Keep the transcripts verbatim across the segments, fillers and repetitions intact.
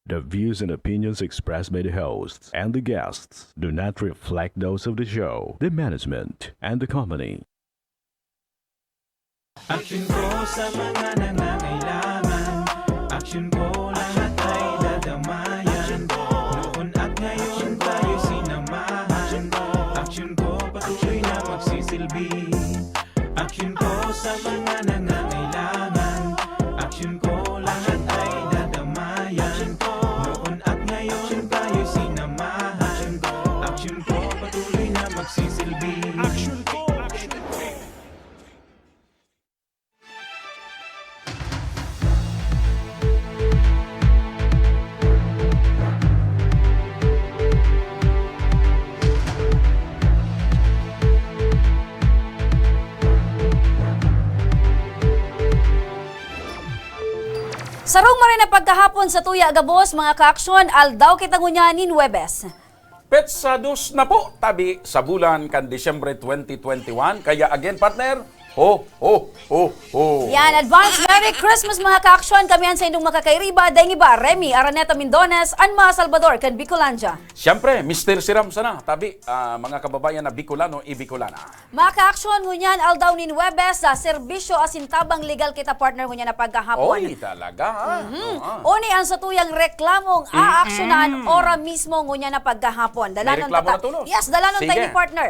The views and opinions expressed by the hosts and the guests do not reflect those of the show, the management, and the company. Action ko sa mga nangangailangan. Action ko lahat ay dadamayan. Noon at ngayon tayo sinamahan. Action ko patuloy na magsisilbi. Action ko sa mga nangangailangan. Action ko lahat ay dadamayan. Noon at ngayon tayo sinamahan. Action ko patuloy na magsisilbi. Action ko, action ko. Sarong maray na pagkahapon sa tuya gabos, mga kaaksyon, aldaw kita ngunyan nin Huwebes. Petsa dos na po, tabi, sa bulan kan Disyembre twenty twenty-one. Kaya again, partner, ho, ho, ho, ho. Yan, advance Merry Christmas, mga kaaksyon. Kami an saindong makakairiba, daing iba, Remy Araneta Mindones, an mga Salvador kan Bicolandia. Siyempre, Mister Siram sana, tabi, ah, mga kababayan na Bicolano, i-Bicolana. Mga kaaksyon, ngunyan, aldaw nin Huwebes, sa serbisyo asin tabang legal kita, partner, ngunyan na pagkahapon. Oy, talaga, ha? Mhm. Oo, ah. Oni ang satuyang reklamong Mm-mm. aaksyonan ora mismo ngunyan na pagkahapon. May Dalanon reklamo tata-, na tulos. Yes, dalanon Sige. tayo ni partner.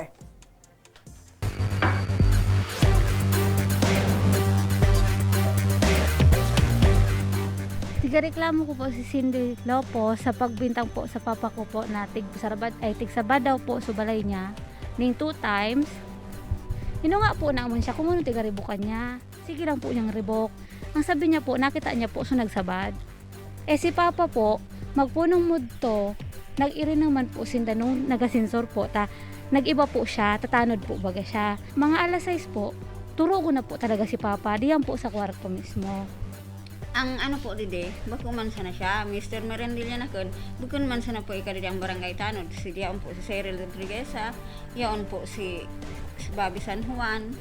Tigareklamo ko po si Cindy Lopo sa pagbintang po sa papa ko po na tig-, sa Rabad-, ay, tig-Sabadaw po sa balay niya. Ning two times, inunga po namon siya kung ano tigaribukan niya. Sige lang po niyang ribok. Ang sabi niya po, nakita niya po, so nagsabad. Eh, si Papa po, magpunong mudto, nag-iri naman po sinda nung nagasensor po, ta, nag-iba po siya, tatanod po baga siya. Mga alas sais po, turugo na po talaga si Papa, diyan po sa kwarto mismo. Ang ano po didi, bako man sana siya, Mister Merendil yan akon, bukon man sana po ika didi ang barangay tanod, si diyan po si Cyril Rodriguez, ah, yaon po si, si Bobby San Juan.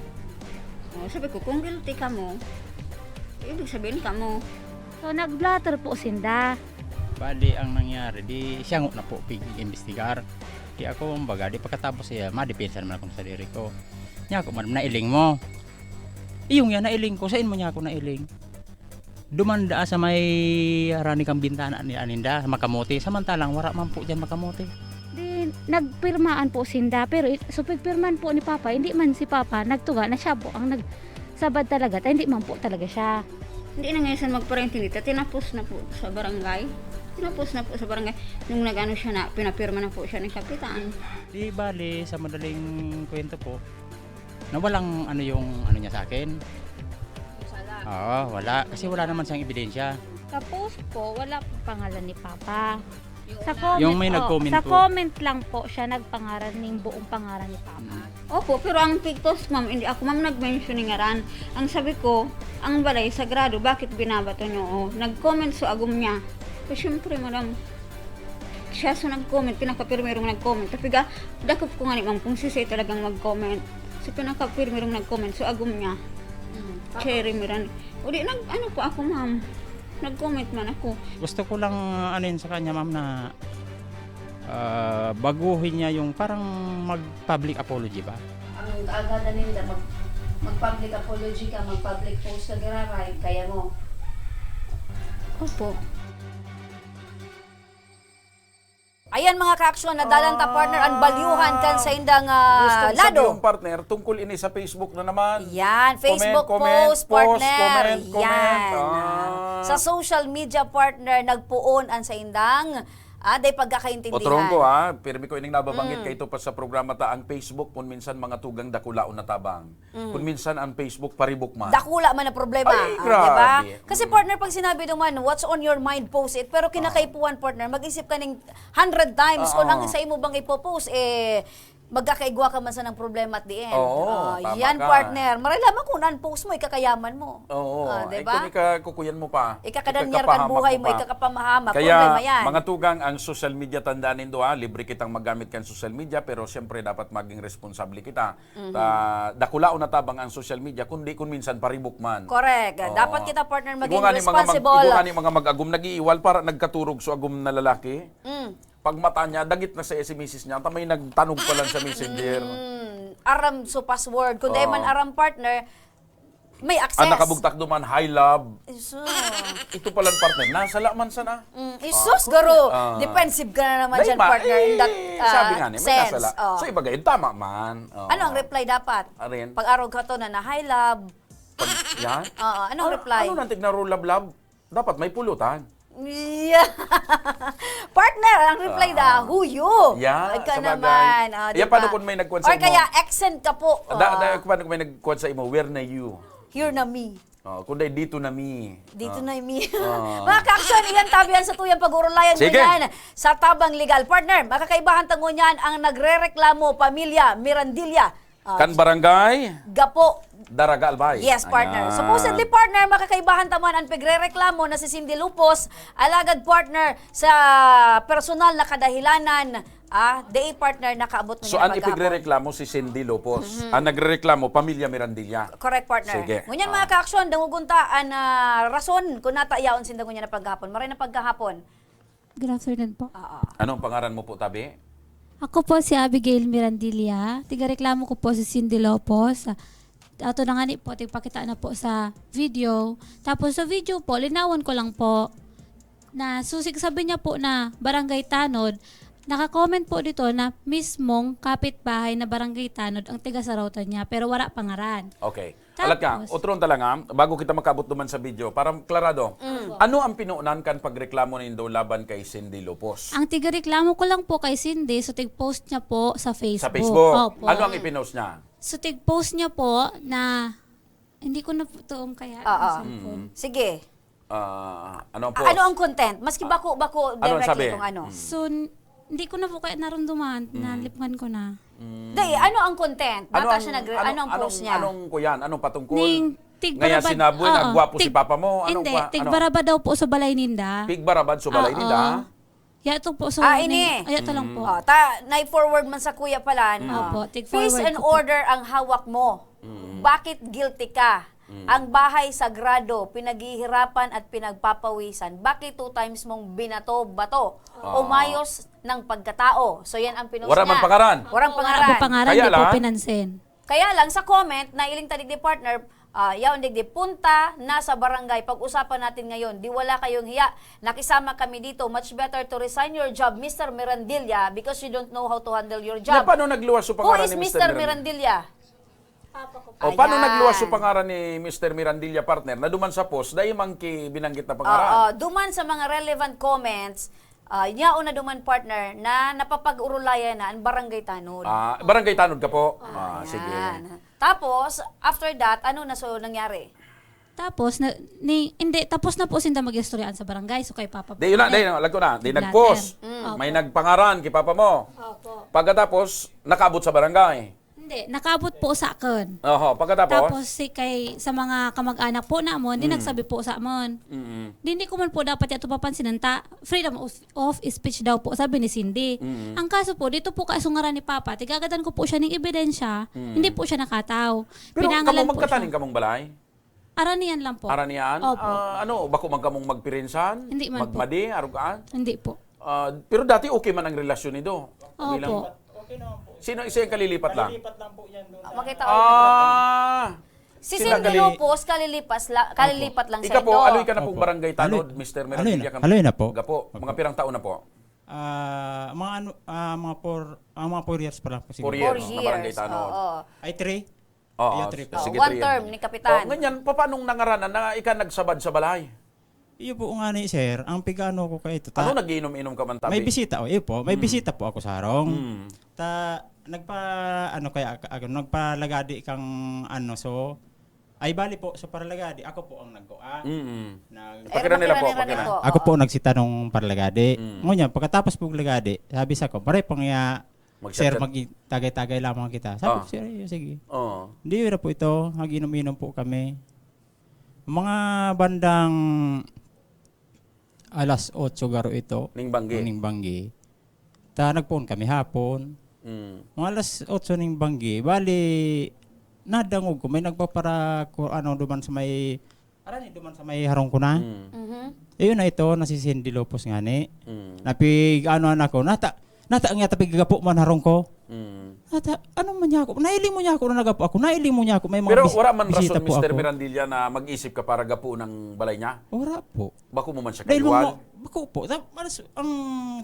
Oh, sabi ko, "Kung guilty kamo, ibig sabihin kamo." So, nag-blotter po sinda. Bali, ang nangyari, di siya na po pig-imbestigar. Di ako, kumbaga, di pagkatapos siya, madepensa naman akong sadiri ko. Niya ako, "Madam, nailing mo." Iyong yan, nailing ko. Sain mo niya ako nailing? Dumanda sa may harani kang bintana ni aninda, makamote. Samantalang wara man po diyan makamote. Di, nagpirmaan po sinda, pero i-, so pigpirman po ni Papa, hindi man si Papa nagtuga na siya po ang nagsabad talaga, ta hindi man po talaga siya. Hindi na ngayon siya magparintindi, ta tinapos na po sa barangay. Tinapos na po sa barangay. Nung nag-ano siya na, pinapirma na po siya ng kapitan. Di bale, sa madaling kwento po, na walang ano yung ano niya sa akin. Yung sala. Oo, wala. Kasi wala naman siyang ebidensya. Sa post po, wala po pangalan ni Papa. Yung Sa una. Comment, Yung may oh, nag-comment sa po. Comment lang po siya nagpangaran ning buong pangaran ni Papa. Mm. Opo, pero ang pig-post, ma'am, hindi ako, ma'am, nag-mention ni ngaran. Ang sabi ko, "Ang balay sagrado, bakit binabato niyo?" Oh, nag-comment so agom niya. So, syempre, madam, siya so nag-comment, pinakapirmirong nag-comment. Tapiga, dakop ko nga ni ma'am kung sisay talagang mag-comment. So, pinakapirmirong nag-comment, so agom niya. Mm. Tapos? Cherry Miran. O di, nag, ano po ako, ma'am? Nag-comment man ako. Gusto ko lang, ano yun sa kanya, ma'am, na, ah, baguhin niya yung parang mag-public apology ba? Ang kaagada ninda, mag, mag-public apology ka, mag-public post ka, giraray, kaya mo? Opo. Ayan, mga kaaksyon, nadalan ta, partner, ang balyuhan kan saindang, ah, Gustong lado. Sabihin, partner, tungkol ini sa Facebook na naman. Yan, Comment, Facebook comment, post, post, partner. Comment, comment. Yan. Ah. Sa social media, partner, nagpoon ang saindang, ah, day pagkakaintindihan. Otrongo, ah, pirmi ko ining nababanggit Mm. kaito pa sa programa ta, ang Facebook, kung minsan mga tugang dakulaon na tabang. Mm. Kung minsan ang Facebook paribok man. Dakula man ang problema. Ay, Ah, grabe. Diba? Kasi Mm. partner, pag sinabi naman, "What's on your mind, post it." Pero kinakaipuhan, partner, mag-isip ka ning hundred times kung Oo. ang sa imo bang ipopost, eh, Magkakaigwa ka man sa ng problema at the end. Oo, Ah, tama yan, ka. partner. Maray lamang kung na-post mo, ikakayaman mo. Oo, Ah, di eh, ba? kung ikakukuyan mo pa, Ikakadanyar kan ikakapahamak buhay mo, mo pa. ikakapahamak. Kaya, Problema yan. mga tugang, ang social media, tandaan nindo, ha, libre kitang maggamit kan social media, pero siyempre dapat maging responsable kita. Mhm. Ta-, dakulaon na tabang ang social media, kundi kung minsan paribok man. Correct. Oo. Dapat kita, partner, Igwa maging nga ni mga mag-, responsible. igwa nga ni mga mag-agom nag-iiwal para nagkaturog so agom na lalaki. Mm. Pag mata niya, dagit na sa S M S niya, ta may nagtanog pa lang sa messenger. Mm, aram so password. Kung di Oo. man aram, partner, may access. Ang nakabugtak duman, "Hi, love." Iso. Ito palang partner, nasala man sana. Mm, isus, Ah, garo. ah. Defensive ka na naman Dahil dyan, ma-, partner, in that, eh, ah, sabi nga niya, may sense. nasala. Oh. So, iba gayon, tama man. Oo. Ano ang reply dapat? Arin? Pag-arog ka to na na, "Hi, love." Pag, yan? Oo, anong Ano, reply? ano nang tigna ro, love, love? Dapat may pulutan. Yeah. Partner, ang reply na, Ah. "Who you?" Yeah, Ay ka sabagay. naman, ah, di Iya, paano ba? kung may nagkuwan sa Or imo? kaya, "Accent ka po." Da-, da-, Ah. paano kung may nagkuwan sa imo, "Where na you?" "Here na me." Oh, kung dahil dito na me. Dito Ah. na me. Ah. Mga ka-action, iyan tabi yan sa tuyang pag-urulayan Sige. ngayon sa Tabang Legal. Partner, makakaibahan ta ngunyan ang nagrereklamo, pamilya, Mirandilla. Ah, Kan barangay? Gapo. Daraga, Albay. Yes, partner. Ayan. Supposedly, partner, makakaibahan ta man ang pigrereklamo na si Cindy Lupos, alagad, partner, sa personal na kadahilanan, ah, di, partner, nakaabot So, ngunyan an ang pagkahapon. ipigrereklamo si Cindy Lupos. Mhm. Ang nagrereklamo, pamilya Mirandilla. Correct, partner. Sige. Ngunyan, Ah. mga ka-action, dangogon ta an, ah, rason kung nata yaon sinda ngunyan na paghapon. Maray na paghapon. Good afternoon po. Oo. Anong pangaran mo po, tabi? Ako po si Abigail Mirandilla. Tigareklamo ko po si Cindy Lopos. Ah, ato na nga ni po, tigpakita na po sa video. Tapos sa video po, linawan ko lang po na susig sabi niya po na Barangay Tanod, naka-comment po dito na mismong kapitbahay na Barangay Tanod ang tiga-Sarotan niya, pero wala pangaran. Okay. Alat ka, Tapos otron ta lang, ha, bago kita makaabot duman sa video, para klarado. Mm. Ano ang pinuunan kan pagreklamo nindo laban kay Cindy Lopos? Ang tigareklamo ko lang po kay Cindy, so tig-post niya po sa Facebook. Sa Facebook? Opo. Ano ang ipinost niya? So tig-post niya po na, hindi ko na po toong kaya Oo. ang cellphone. Mm. Sige. Ah, ano ang Ah, post? ano ang content? Maski Ah, bako, bako ano ang directly sabi? kung ano. Mm. So, n-, hindi ko na po kaya narumduman, Mm. nalipngan ko na. Mm. Dai, ano ang content? Ano Baka ang, siya nagre-, ano, ano ang anong, post niya? anong kuyan? Anong patungkol? Ning Ngaya tigbarabad, sinabi na oo, gwapo si tig-, papa mo? Anong hindi, kwa-, ano? tigbarabad daw po sa balay ninda. Pigbarabad sa balay Oo. ninda? Yato po, so, Ah, ning-, ini. yato lang Mm. po. Oh, ta, nai-forward man sa kuya pala, Mm. no? Opo, tig-forward Peace and ko po. order ang hawak mo. Mm. Bakit guilty ka? Mm. Ang bahay sagrado, pinaghihirapan at pinagpapawisan. Bakit two times mong binato-bato? Ah. Umayos ng pagkatao. So, yan ang pinost Wala man niya. pangaran. Walang Opo, wala pangaran. po pangaran, Kaya di po lang, pinansin. Kaya lang, sa comment, nailing ta digdi, partner, ah, yaon digdi, punta na sa barangay. Pag-usapan natin ngayon. Di wala kayong hiya. Nakisama kami dito. Much better to resign your job, Mister Mirandilla, because you don't know how to handle your Na job. paano nagluwas yung Who pangaran is ni Mister Mister Mirandilla? Mirandilla? Papa ko po. O, paano Ayan. nagluwas yung pangaran ni Mister Mirandilla, partner, na duman sa post, dahil man ki binanggit na pangaran? Oo, duman sa mga relevant comments, ah, yaon na duman, partner, na napapag-urulayan na ang Barangay Tanod. Ah, Barangay Tanod ka po? Ah, Ayan. sige. Tapos, after that, ano na so nangyari? Tapos, na, ni, hindi, tapos na po sinda mag-istoryaan sa barangay, so kay Papa po Di, yun na, na. di, yun na, lagko na. Di Blatter. nag-post. Mm. May Opo. nagpangaran kay Papa mo. Opo. Pagkatapos, nakaabot sa barangay. Hindi, nakaabot po sa akin. Oho, pagkatapos? Tapos si kay, sa mga kamag-anak po namon, di Mm. nagsabi po sa amon. Mm. Di, hindi ko man po dapat yato papansinan ta, freedom of, of speech daw po, sabi ni Cindy. Mm. Ang kaso po, dito po kay sa ngaran ni Papa, tigagadan ko po siya ning ebidensya, Mm. hindi po siya nakataw. Pero Pinangalan kamo po magkataning siya. kamong balay? Aranian lang po. Aranian? Opo. Ah, ano, bako man kamong magpirinsan? Hindi man po. Magmadi, arugaan? Hindi po. Ah, pero dati okay man ang relasyon nindo? Opo. Bilang, sino, siya ang kalilipat lang? Kalilipat lang po yan doon Ah, sa makita ko yung Ah, Si sila Cindy kali- Lopos, kalilipas la-, Opo. kalilipat lang Ika sa po, indo. aloy ka na pong Opo. barangay tanod, Aloy, Mister aloy Mirabilia na, kan aloy na po. Gapo. Opo. Mga pirang taon na po? Ah, mga ano, ah, mga four, ah, mga four years pa lang po siguro. Four Four years na years, barangay tanod. oo. Ay, three? Oo, Ay, three po. Oh, sige, one three term yan. ni Kapitan. Oh, nganyan, papanong nangaranan na ika nagsabad sa balay? Iyo po nga ni, sir, ang pig-ano ko kay ito, ta-, Ano, nag-iinom-inom ka man tabi? May bisita, oh, iyo po, may Hmm. bisita po ako sa harong. Hmm. Ta, nagpa, ano kaya, ako, nagpalagadi kang ano, so, ay bali po, so paralagadi, ako po ang nagkuha. Mm-mm. Nag- Pakira Pero nila po, pakira nila pakira. po. Ako Oo. po nagsita nung paralagadi. Mm. Ngunyan, pagkatapos po lagadi, sabi sa ko, "Pare, pangya-, Sir, magtagay-tagay lamang kita. Sabi ko, "Sir, sige." Oo. Hindi, yun na po ito. Nag-inom-inom po kami. Mga bandang alas otso garo ito. Ning banggi. Ning banggi. Ta, nagpoon kami hapon. Mm. Mga alas otso ning banggi. Bali, nadangog ko, may nagpapara-, ku-, ano, duman sa may, arani, duman sa may harong ko na. Mm. Mhm. Ayun na ito, nasisindi lupos ngani. Mm. Napig-ano ako, nata-, nata ang yata piggapo man harong ko. Mm. Nata, ano man niya ako? Nailing mo niya ako na nagapo ako. Nailing mo niya ako. May mga Pero bis-, wala man bisita rason, po Mister ako. Mirandilla, na mag-isip ka para gapuon ang balay niya? Wala po. Bako mo man siya Dahil kaliwal? Mga, bako po. Ta-, maras-, ang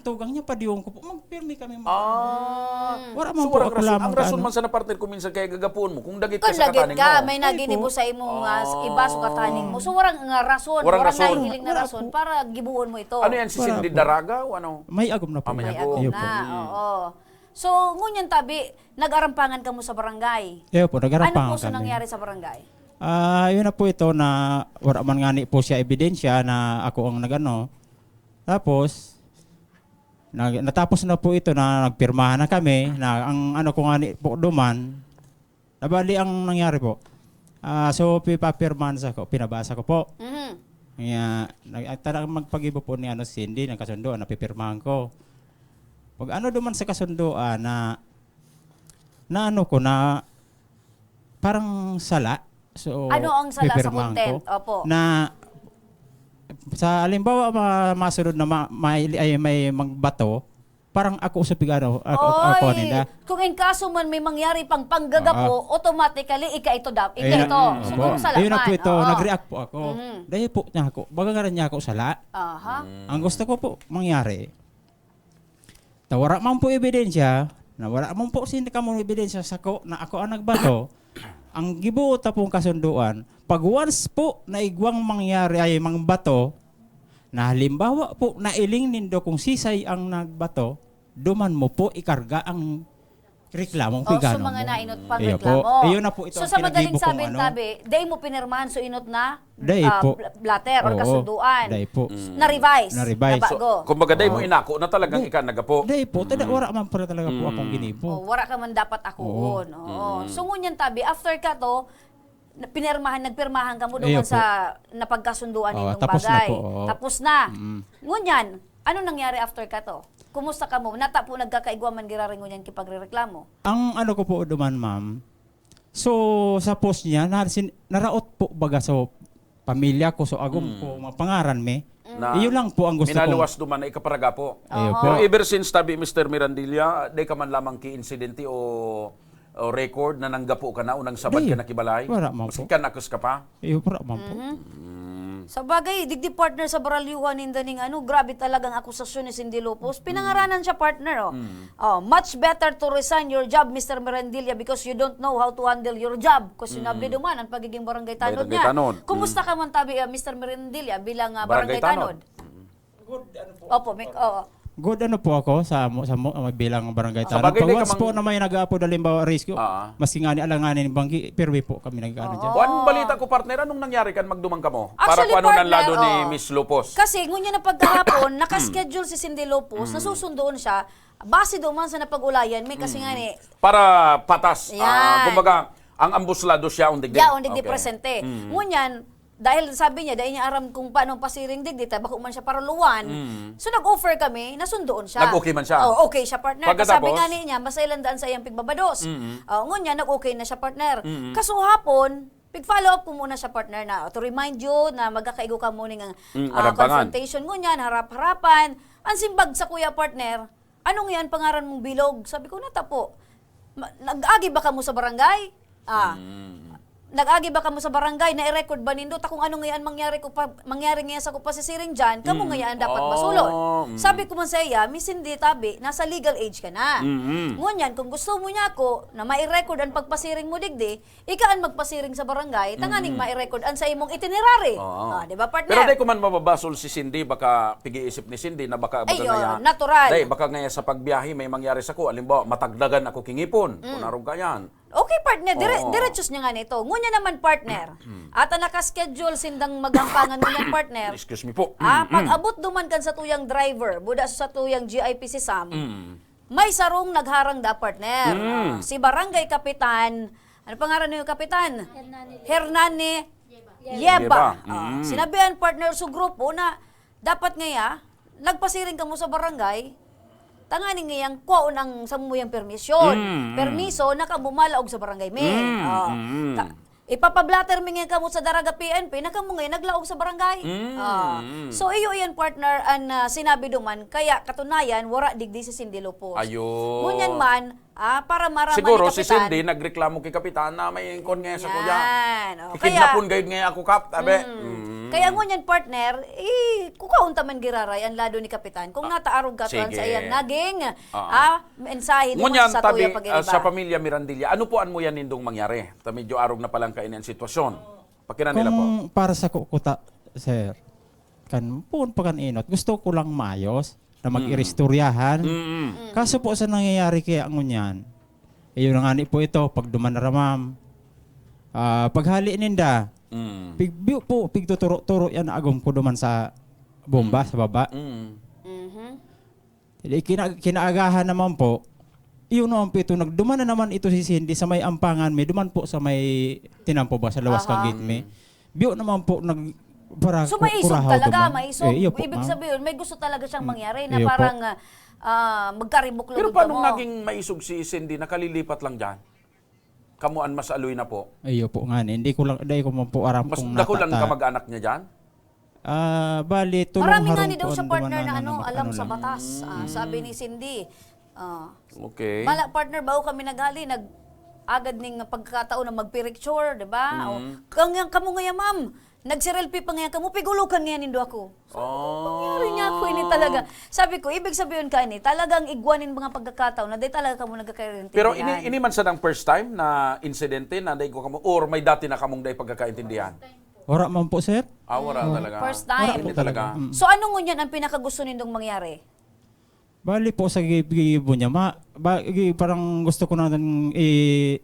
tugang niya, padiyon ko po. Magpirmi kami, mag- Ah. Mm. Wala man So, po walang ako rason. lamang Ang rason kaano. man sana, partner, kung minsan kaya gagapuon mo, kung dagit ka Kung sa lagit kakaning ka, mo. may Ay, naginibo po. sa imong, ah, Ah. iba, sa kataning mo. So, warang nga rason, Warang warang rason. nahihiling na Wala rason po. para gibuon mo ito. Ano yan, si Wala Cindy po. Daraga o ano? May agom na po. Ah, may May agom. agom Ayun na, po. oo. So, ngunyan tabi, nag-arampangan kamo sa barangay? Iyo po, nag-arampangan Ano po sa kami. nangyari sa barangay? Ah, yun na po ito na wala man ngani po siya ebidensya na ako ang nag-ano. Tapos, nag-, natapos na po ito na nagpirmahan na kami na ang ano ko ngani po duman, nabali ang nangyari po. Ah, so, pipapirmahan sa ko, pinabasa ko po. Mhm. Kaya, nag-, talagang magpagibo po ni ano, si Cindy, nagkasundo, napipirmahan ko. Pag ano duman sa kasundoan na, na ano ko, na parang sala. So, Ano ang sala sa pipirmahan content? ko Opo. na sa halimbawa, ma-, masunod na ma-, may, ay, may magbato, parang ako sa pig-ano, ako, ako Oy, nila. kung in kaso man may mangyari pang panggaga Oo. po, automatically, ika ito dap-, ika Ayun na, ito. mm, Siguro opo. sala Ayun na man. po ito, Oo. nag-react po ako. Mhm. Dahil po niya ako, baga nga rin niya ako sala. Aha. Ang gusto ko po mangyari, ta wala man po ebidensya, na wala man po sin-, kamo ebidensya sako na ako ang nagbato, ang gibohon ta pong kasundoan, pag once po na igwang mangyari ay mangbato, na halimbawa po, nailing nindo kung sisay ang nagbato, duman mo po ikarga ang reklamong Oh, so pigano mga mo. nainot pang Iyo reklamo. po. Ayun na po ito So, ang sa madaling kinagibo kong sabi, ano. tabi, dai mo pinirmahan so inot na, Dai ah, po. bl-, blatter or Oo. kasunduan. Dai po. Mm. Na-revise, Na-revise. nabago. So, kumbaga, dai mo Oo. inako na talagang Dai. ika nagapo. Dai po. Tada Mm. wala man pala talaga po akong Mm. ginibo. Oh, wala ka man dapat akoon. Oo. Oo. Mm. So, ngunyan tabi, after ka to, na-, pinirmahan, nagpirmahan ka mo Iyo doon po. sa napagkasunduan Oo, nindong tapos na bagay. po, oo. Tapos na. Mm. Ngunyan, ano nangyari after ka to? Kumusta ka mo? Nata po nagkakaigwa man giraray ngunyan kipagrereklamo? Ang ano ko po duman, ma'am, so, sa post niya, na, sin-, naraot po baga sa pamilya ko, so agom Mm. ko, mapangaran mi. Mm. Na Iyo lang po ang gusto kong minaluwas duman na ikaparagapo. Iyo Aha. po. Pero ever since, tabi, Mister Mirandilla, di ka man lamang ki-insidente o, o record na nanggapo ka na o nangsabad Di. ka na kibalay? Wala man Maski po. ka nakos ka pa? Iyo, wala man po. Mhm. Mm. Sa bagay, digdi partner sa baralyuhan ninda ning ano, grabe talagang akusasyon ni Cindy Lopez. Pinangaranan siya, partner, oh. Mm. Oh, "Much better to resign your job, Mister Mirandilla, because you don't know how to handle your job." Questionable Mm. duman ang pagiging barangay tanod Barangay niya. tanod. Kumusta Mm. ka man tabi, ah, Mister Mirandilla, bilang, ah, Barangay barangay tanod. tanod? Mm. Good, ano po? Opo, may, oo. Good, ano po ako sa mo, sa mo, ah, bilang barangay Sa tanod. bagay, Pag di ka once po mang na may nag-aapod, halimbawa, rescue, Ah. maski nga ni alanganin banggi, pirmi po kami nag-ano Oo. dyan. Kuwan, balita ko, partner, anong nangyari kan magduman ka mo? Para Actually, kuwan ang partner, lado ni oo. Miss Lopez? Kasi ngunyan na pagkahapon, naka-schedule si Cindy Lopez, Mm. nasusundoon siya, base doon man sa napag-ulayan, may kasi Mm. nga ni Para patas. Ah, Yan. kumbaga, ang ambos lado siya, ang digdi. Yaon, digdi Okay. presente. Mm. Ngunyan, dahil sabi niya, dahil niya aram kung paano pasiring digdi, ta bako man siya paraluwan. Mm. So, nag-offer kami, nasundoon siya. Nag-okay man siya? Oh, okay siya, partner. Pagkatapos? Kasabi nga ni niya, masailan daan sa iyang pigbabados. Mm. Oh, ngunyan, nag-okay na siya, partner. Mm. Kaso hapon, pig-follow up ko muna siya, partner, na to remind you na magkakaigo ka muna ng, Mm, ah, arampangan. confrontation. Ngunyan, harap-harapan. Ang simbag sa kuya, partner, "Anong yan, pangaran mong bilog?" Sabi ko, "Nata po. Ma-, nag-agi ba kamo sa barangay? Ah, Mm. nag-agi ba kamo sa barangay? Na-record ba nindo? Ta kung ano ngayon mangyari ko pa, mangyari ngayon sa ko pasisiring dyan, kamo Mm. ngayon ang dapat Oh, masulod." mm. Sabi ko man sa iya, "Miss, hindi, tabi, nasa legal age ka na. Mm-mm. Ngunyan, kung gusto mo niya ako na mai-record ang pagpasiring mo digdi, ika an magpasiring sa barangay, tanganing Mm. mai-record an sa imong itinerary." Oo. Ah, di ba, partner? Pero di ko man mababasol si Cindy, baka pig-iisip ni Cindy na baka, baka Ayun, ngaya, natural. Day, baka ngaya sa pagbiyahe may mangyari sa ko. Halimbawa, matagdagan ako kingipon. Mm. Kung narong kayan. Okay, partner. Dire-, Oo. diretsyo niya nga nito. Ngunyan naman, partner. Mm. Ata naka-schedule sindang maghampangan ngunyan, partner. Excuse me po. Ah, Mm. pag-abot duman kan sa tuyang driver, buda sa tuyang G I P si Sam, Mm. may sarong nagharang da, partner. Mm. Ah, si Barangay Kapitan, ano pangaran niyo, Kapitan? Hernani. Hernani Yeba. Yeba. Yeba. Ah, mm. Sinabihan, partner, sa grupo na dapat ngaya, nagpasiring kamo sa barangay, tanganing ngayang kwaon ang samuyang permisyon. Mm, mm. Permiso na kamo malaog sa barangay mi. Mm, ah, mm. Ka- Ipapablatter mi ngayon kamo sa Daraga P N P na kamo ngayon naglaog sa barangay. Mm, ah, mm. So, iyo iyan, partner, an, ah, sinabi duman, kaya katunayan, wara digdi si Cindy Lopos. Ayun. Ngunyan man, ah, para maraman Siguro ni si Kapitan. Cindy nagreklamo kay Kapitan na may ingkon ngayon sa kuya. Yan. Oh, Ikidnapon kaya gayud ngayon ako, Kap, tabi. Mm. Mm. Kaya ngunyan, partner, eh, kukaon ta man giraray ang lado ni Kapitan. Kung Ah, nataarog ka tuwan sige. sa iyang naging, Ah, ah. ah, mensahe duman Ngunyan, sa tabi, Satuya ah, Pag-iriba. sa pamilya Mirandilla, ano po an muya nindong mangyari? Ta medyo arog na palan kaini an sitwasyon. Pakiran nila po. Kung para sa ku-, kuta, sir, kan, poon pa kan inot, gusto ko lang maayos na Mm. mag-iristoryahan. Mm. Mm. Kaso po sa nangyayari kaya ngunyan, iyon na nga ni po ito, pag duman na ramam, ah, paghali ninda, Mm. pig-, biyo po, pigtuturo-turo yan, agom ko duman sa bomba, Mm. sa baba. Mm. Mhm. Di kina-, kinaagahan naman po, iyon naman po ito, nagduman na naman ito si Cindy sa may ampangan mi, duman po sa may tinampo ba, sa lawas Aha. kan gate mi. Mm. Biyo naman po, nag-, para So, ku-, maisog kurahaw talaga, duman. maisog. Eh, iyo po, Ibig ma'am. sabihin, may gusto talaga siyang Mm, mangyari na iyo po. parang, ah, ah, magkaribuklog Pero paano kamo? naging maisog si Cindy? Nakalilipat lang dyan? Kamo an mas aloy na po? Iyo po nga, hindi ko lang, dai ko man po aram Mas kung dako lang nata-, kamag-anak niya dyan? Ah, bali, tulong Marami nga harong ni daw po siya, ang partner, dumanan na na ano, mag-, alam ano sa lang. batas. Ah, Mm. sabi ni Cindy. Ah. Okay. Bala, partner, bago kami naghali, nag-agad ning pagkataon na magpiricture, di ba? O, Mm. kang-, kamo ngayon, ma'am, nagsirilpi pa ngayon kamo, pigulokan ngayon nindo ako. So, Oh. pangyari niya ako ini talaga. Sabi ko, ibig sabihin ka ini, talagang igwa nin mga pagkakataon na di talaga kamo nagkakaintindihan. Pero ini, ini man sanang first time na insidente na dai ko kamo, or may dati na kamong dai pagkakaintindihan? Wala man po, sir. Ah, wala Hmm. talaga. First time. Wala Hindi po talaga. talaga. Mm. So, ano ngunyan ang pinakagusto nindong mangyari? Bali po sa gi-, gigibo niya, ma-, ba-, gi-, parang gusto ko na i-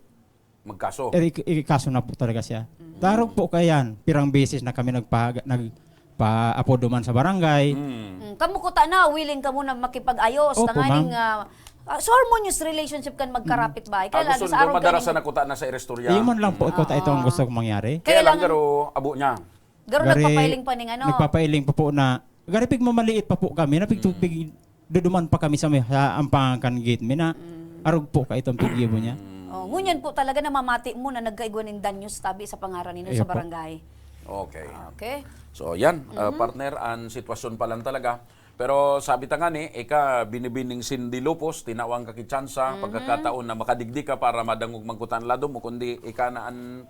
Magkaso. i-, i-, ikaso na po talaga siya. Mm. Tarog po kayan, pirang beses na kami nagpa-, nagpa-apodo man sa barangay. Mm. Mm, kamo kuta na, willing kamo na makipag-ayos, Opo, tanganing, ma'am. ah, ah, so harmonious relationship kan magkarapit bahay. Mm. Kaya Ah, lang, gusto sa nyo araw madara kaning sa nakuta na sa iristorya. Iyon man lang po, ito, Oo. ito ang gusto kong mangyari. Kaya Kaya lang, lang, garo, abo niya. Garo Gari, nagpapailing pa ning ano. nagpapailing pa po na, gari pigmamaliit pa po kami, na pigtu-, Mm. pig-, duduman pa kami sa may, sa ampangan kan gate mi na Mm. arog po ka itong piggibo niya. Mm. Oh, ngunyan po talaga namamati mo na nagkaigwa nin danyos tabi sa pangaran ninyo Iyo sa po. barangay. Okay. Okay. So, yan, uh, Mhm. partner, ang sitwasyon pa lang talaga. Pero sabi ta nga ni, ika, binibining Cindy Lopos, tinawang ka ki tsansa, Mhm. pagkakataon na makadigdi ka para madangog man kuta an lado mo, kundi ika na an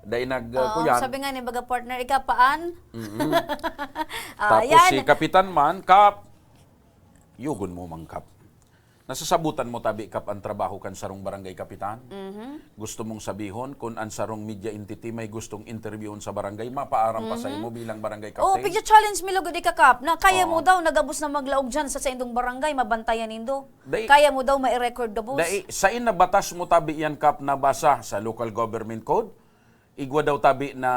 dai nag, uh, Oo, kuyan. sabi nga ni baga partner, ika paan? Mhm. Ah, Tapos yan. si Kapitan man, Kap, yugon mo man, Kap. Nasasabutan mo tabi, Kap, ang trabaho kan sarong barangay kapitan? Mhm. Gusto mong sabihon, kun an sarong media entity may gustong interviewon sa barangay, mapaaram pa sa Mhm. imo bilang barangay Oh, captain? pigya-challenge mi lugod ika, Kap, na kaya mo Oo. daw, nagabos na maglaog dyan sa saindong barangay, mabantayan nindo. Dai, Kaya mo daw, mai-record gabos. dai, sain na batas mo tabi yan, Kap, nabasa sa local government code? Igwa daw tabi na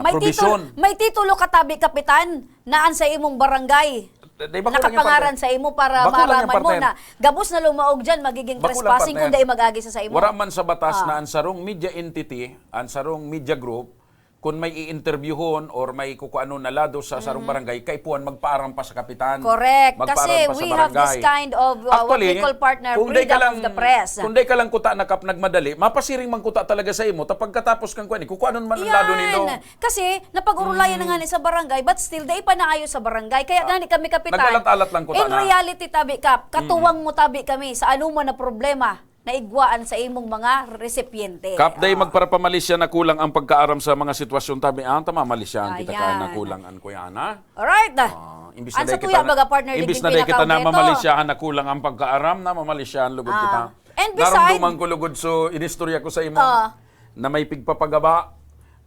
May probisyon. titul-, may titulo ka tabi, Kapitan, na an sa imong barangay Da-, dai, bako lang yan, nakapangaran partner. sa imo para Bako lang yan, maaraman mo partner. na gabos na lumaog dyan, magiging Bako lang, trespassing kung partner. dai mag-agi sa, sa imo. Wara man sa batas Ah. na an sarong media entity, an sarong media group, kun may i-interviewhon or may kukuanon na lado sa sarong Mhm. barangay, kaipuhan magpaaram pa sa kapitan. Correct. Magpaaram Kasi pa sa we have this barangay. kind of, uh, what Actually, we call, partner, kung dai ka freedom lang, of the press. kung dai ka lang kuta na, Kap, nagmadali, mapasiring man kuta talaga sa imo, ta pagkatapos kang kuan, eh, kukuanon man ang lado Yan. nindo. Kasi napag-urulayan na Mm. nga ni sa barangay, but still, dai pa naayos sa barangay. Kaya Ah, gani kami, Kapitan, nag-alat-alat lang kuta in na. reality, tabi, Kap, Mm. katuwang mo, tabi, kami sa anuman na problema na igwaan sa imong mga resipyente. Kap, dai Ah. magparapamalisya na kulang ang pagkaaram sa mga sitwasyon, tabi, ah, ta mamalisyahan kita Ayan. kaya na kulang an kuya na. Alright. Ah, imbis na Ang dai sa tuya, kita na, baga, partner, imbis digdi na dai kita na pinakampleto. mamalisyahan na kulang ang pagkaaram, na mamalisyahan lugod Ah. kita. And besides Narumduman ko lugod so inistorya ko sa imo Ah. na may pigpapagaba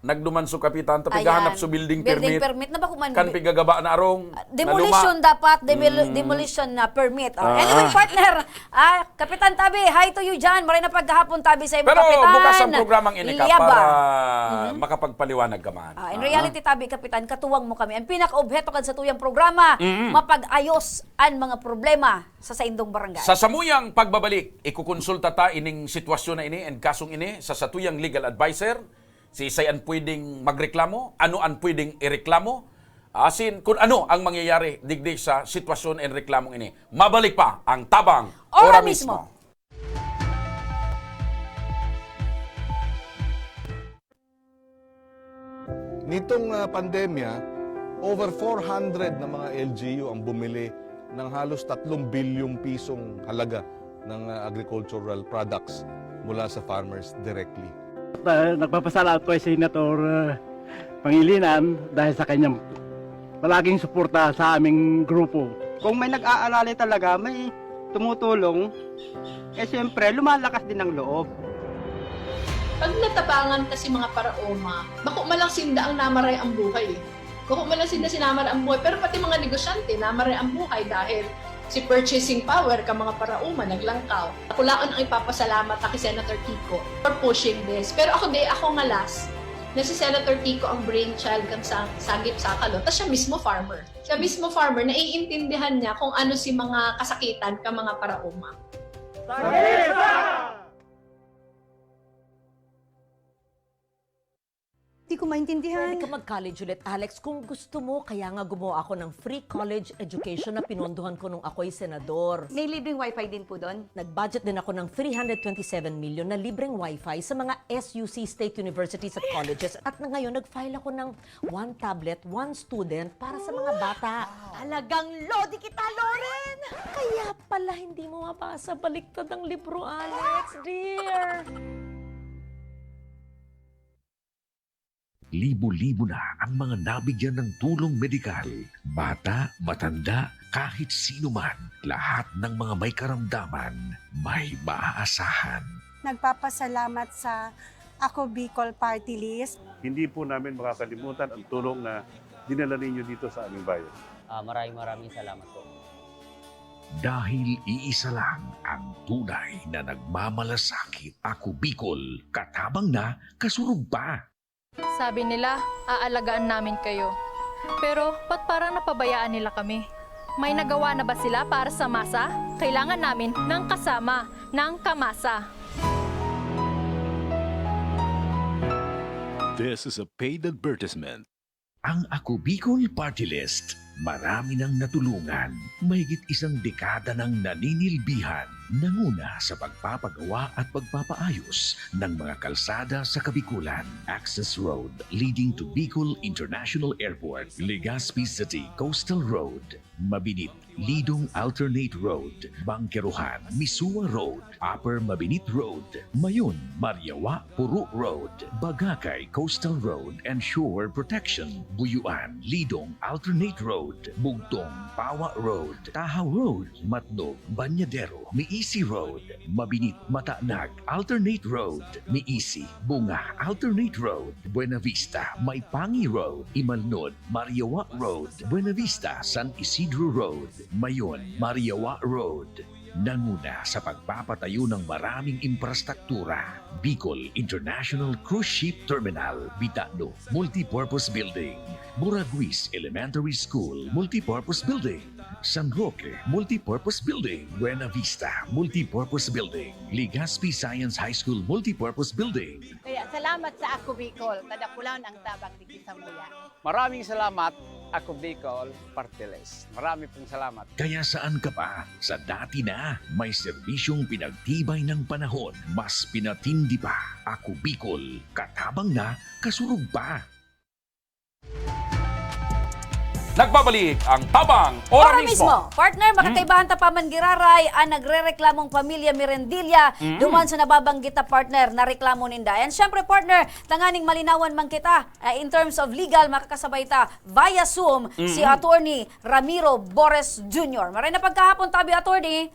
Nagduman so kapitan, ta Ayan. pighahanap so building Building permit. permit na ba kuman? Kan pigagaba na arong, Ah, na demolition luma. dapat, demol-, Mm. demolition na permit. Oh, Ah. anyway, partner, ah, Kapitan Tabi, hi to you dyan. Maray na paghahapon, Tabi, sa imong Pero kapitan. bukas ang programang ini ka Liaba. para Mhm. makapagpaliwanag ka man. Ah, in Ah. reality, Tabi, Kapitan, katuwang mo kami. Ang pinaka-obheto kan sa tuyang programa, Mm. mapag-ayos an mga problema sa saindong barangay. Sa samuyang pagbabalik, ikukonsulta ta ining sitwasyon na ini and kasong ini sa satuyang legal adviser. Siisay an pwedeng magreklamo? Ano an pwedeng ireklamo? Asin kun ano ang mangyayari digdi sa sitwasyon and reklamong ini. Mabalik pa ang Tabang Ora Ora mismo. mismo. Nitong, ah, pandemya, over four hundred na mga L G U ang bumili ng halos tatlong bilyong pisong halaga ng, ah, agricultural products mula sa farmers directly. Ah, nagpapasalamat po si Senator, ah, Pangilinan dahil sa kanyang palaging suporta sa aming grupo. Kung may nag-aarali talaga, may tumutulong, eh, siyempre, lumalakas din ang loob. Pag natabangan kasi mga paraoma, bako man lang sinda ang namaray ang buhay eh. Bako man lang sinda sinamaray ang buhay, pero pati mga negosyante, namaray ang buhay dahil si purchasing power ka mga paraoma naglangkaw. Kulaon ang ipapasalamat ta ki Senator Kiko for pushing this. Pero ako di, ako nga last, na si Senator Kiko ang brainchild kan sa, Sagip Sakalo. Ta siya mismo farmer. Siya mismo farmer, naiintindihan niya kung ano si mga kasakitan ka mga paraoma. Di ko maintindihan. Pwede ka mag-college ulit, Alex, kung gusto mo. Kaya nga gumawa ako ng free college education na pinondohan ko nung ako'y senador. May libreng wifi din po doon? Nag-budget din ako ng three hundred twenty-seven million na libreng wifi sa mga S U C, state universities at colleges. At na ngayon, nag-file ako ng one tablet, one student para sa mga bata. Talagang lodi kita, Loren! Kaya pala hindi mo mabasa baliktad ang libro, Alex, dear. Libo-libo na ang mga nabigyan ng tulong medikal. Bata, matanda, kahit sino man, lahat ng mga may karamdaman, may maaasahan. Nagpapasalamat sa Ako Bicol Party List. Hindi po namin makakalimutan ang tulong na dinala ninyo dito sa aming bayan. Ah, maraming, maraming salamat po. Dahil iisa lang ang tunay na nagmamalasakit. Ako Bicol, katabang na, kasurog pa. Sabi nila, "Aalagaan namin kayo." Pero ba't parang napabayaan nila kami? May nagawa na ba sila para sa masa? Kailangan namin ng kasama, ng kamasa. This is a paid advertisement. Ang Ako Bicol Party List, marami nang natulungan, mahigit isang dekada nang naninilbihan, nanguna sa pagpapagawa at pagpapaayos ng mga kalsada sa Kabikulan, Access Road leading to Bicol International Airport, Legazpi City Coastal Road, Mabinit, Lidong Alternate Road, Bangkerohan, Misua Road, Upper Mabinit Road, Mayon, Mariawa, Puro Road, Bagakay, Coastal Road and Shore Protection, Buyuan, Lidong Alternate Road, Bugtong, Pawa Road, Tahaw Road, Matnog, Bañadero, Miisi Road, Mabinit, Matanag, Alternate Road, Miisi, Bunga, Alternate Road, Buenavista, Maipangi Road, Imalnod, Mariawa Road, Buenavista, San Isidro Road, Mayon, Mariawa Road. Nanguna sa pagpapatayo ng maraming imprastruktura, Bicol International Cruise Ship Terminal, Bitano, Multipurpose Building, Buraguis Elementary School, Multipurpose Building, San Roque, Multipurpose Building, Buenavista, Multipurpose Building, Legazpi Science High School Multipurpose Building. Kaya salamat sa Ako Bicol, kadakulan ang tabang digdi samuya. Maraming salamat, Ako Bicol Party List. Marami pong salamat. Kaya saan ka pa? Sa dati na, may serbisyong pinagtibay ng panahon, mas pinatindi pa. Ako Bicol, katabang na, kasurog pa. Nagbabalik ang Tabang Ora Ora Mismo. Mismo. Partner, Hmm. makakaibahan ta pa man giraray ang nagrereklamong pamilya Mirendilla Hmm. duman sa nababanggit na partner na reklamo ninda. And syempre, partner, tanganing malinawan man kita, ah, in terms of legal, makakasabay ta via Zoom si Mhm. Attorney Ramiro Bores Junior. Maray na pagkahapon, tabi, Attorney.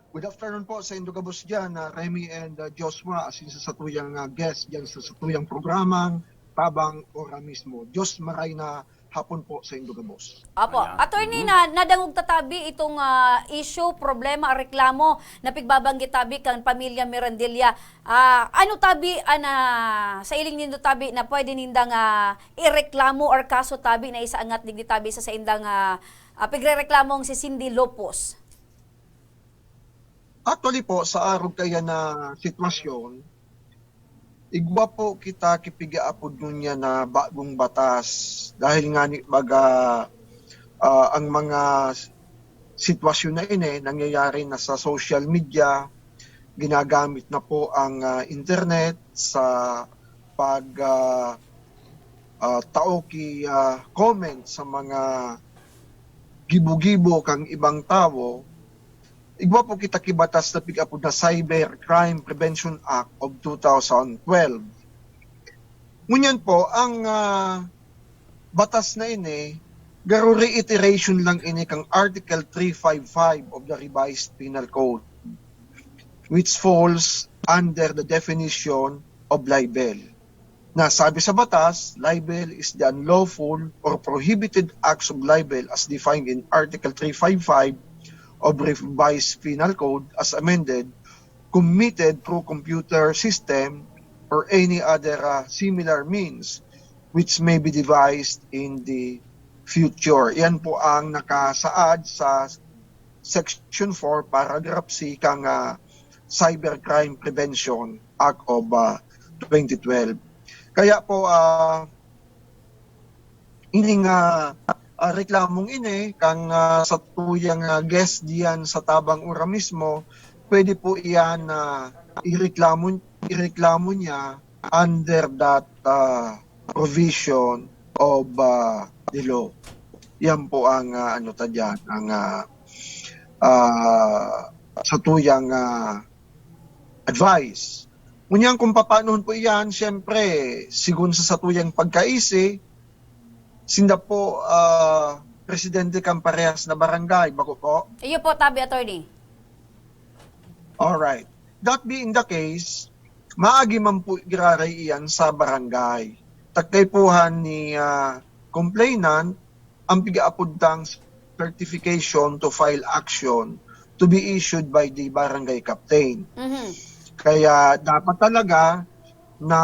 Good afternoon po sa indo gabos diyan, ah, Remy and, ah, Joshua, asin sa satuyang, ah, guest diyan sa satuyang programang Tabang Ora Mismo. Diyos maray na hapon po sa indo gabos. Apo, Ayan. Attorney, Mhm. na nadangog ta tabi itong, ah, issue, problema, reklamo na pigbabanggit tabi kan pamilya Mirandilla. Ah, ano tabi an, ah, sa iling nindo tabi na pwede nindang, ah, ireklamo or kaso tabi na isaangat digdi tabi sa saindang, ah, ah, pigrereklamong si Cindy Lopos? Actually po, sa arog kaiyan na sitwasyon, igwa po kita ki pigaapod ngunyan na bagong batas. Dahil ngani baga, ah, ang mga sitwasyon na ini nangyayari na sa social media, ginagamit na po ang, ah, internet sa pag, ah, ah, tao ki, ah, comment sa mga gibo-gibo kan ibang tawo. Igwa po kita ki batas na pig-apod na Cyber Crime Prevention Act of two thousand twelve. Ngunyan po, ang, ah, batas na ini, garo reiteration lang ini kan Article three five five of the Revised Penal Code, which falls under the definition of libel. Na sabi sa batas, libel is the unlawful or prohibited acts of libel as defined in Article three five five of Revised Penal Code as amended, committed through computer system or any other, ah, similar means which may be devised in the future. Yan po ang nakasaad sa Section four, Paragraph C kan, ah, Cybercrime Prevention Act of, ah, twenty twelve. Kaya po, ah, ining, ah, ah, reklamong ini kan, ah, satuyang, ah, guest diyan sa Tabang Ora Mismo, pwede po iyan na ireklamo, ireklamo niya under that, ah, provision of, ah, the law. Yan po ang, ah, ano ta diyan, ang, ah, ah, satuyang, ah, advice. Ngunyan kung papaanohon po iyan, siyempre, sigon sa satuyang pagkaisi, sinda po, ah, presidente kan parehas na barangay, bako po? Iyo po, tabi, attorney. Alright. That being the case, maagi man po giraray iyan sa barangay. Ta kaipuhan ni, ah, complainant ang pigaapod tang certification to file action to be issued by the barangay captain. Mhm. Kaya dapat talaga na,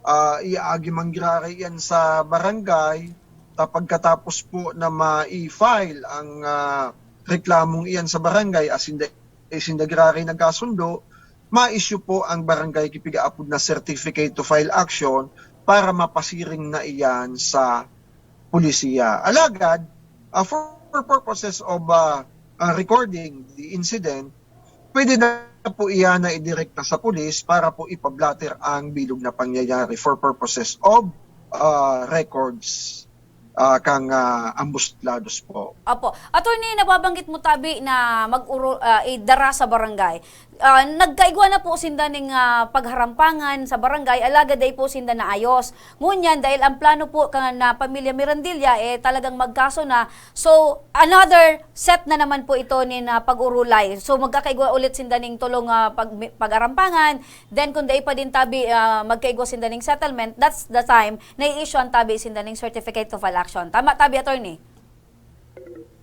ah, iaagi man giraray iyan sa barangay, ta pagkatapos po na ma-file ang, ah, reklamong iyan sa barangay, asin dai sinda giraray nagkasundo, ma-issue po ang barangay ki pigaapod na certificate to file action para mapasiring na iyan sa pulisiya. Alagad, ah, for purposes of, ah, ah, recording the incident, pwede na po iyan na idirekta sa pulis para po ipablatter ang bilog na pangyayari for purposes of, ah, records, ah, kan, ah, ambos lados po. Opo. Attorney, nababanggit mo tabi na mag-uro-, ah, idara sa barangay. Ah, nagkaigwa na po sinda ning, ah, pagharampangan sa barangay, alagad dai po sinda naayos. Ngunyan, dahil ang plano po kan, ah, pamilya Mirandilla, eh, talagang magkaso na. So, another set na naman po ito nin, ah, pag-urulay. So, magkakaigwa ulit sinda ning tolong, ah, pag-, pag-arampangan. Then, kung dai pa din tabi, ah, magkaigwa sinda ning settlement, that's the time na i-issue ang tabi sinda ning certificate to file action. Tama, tabi, attorney?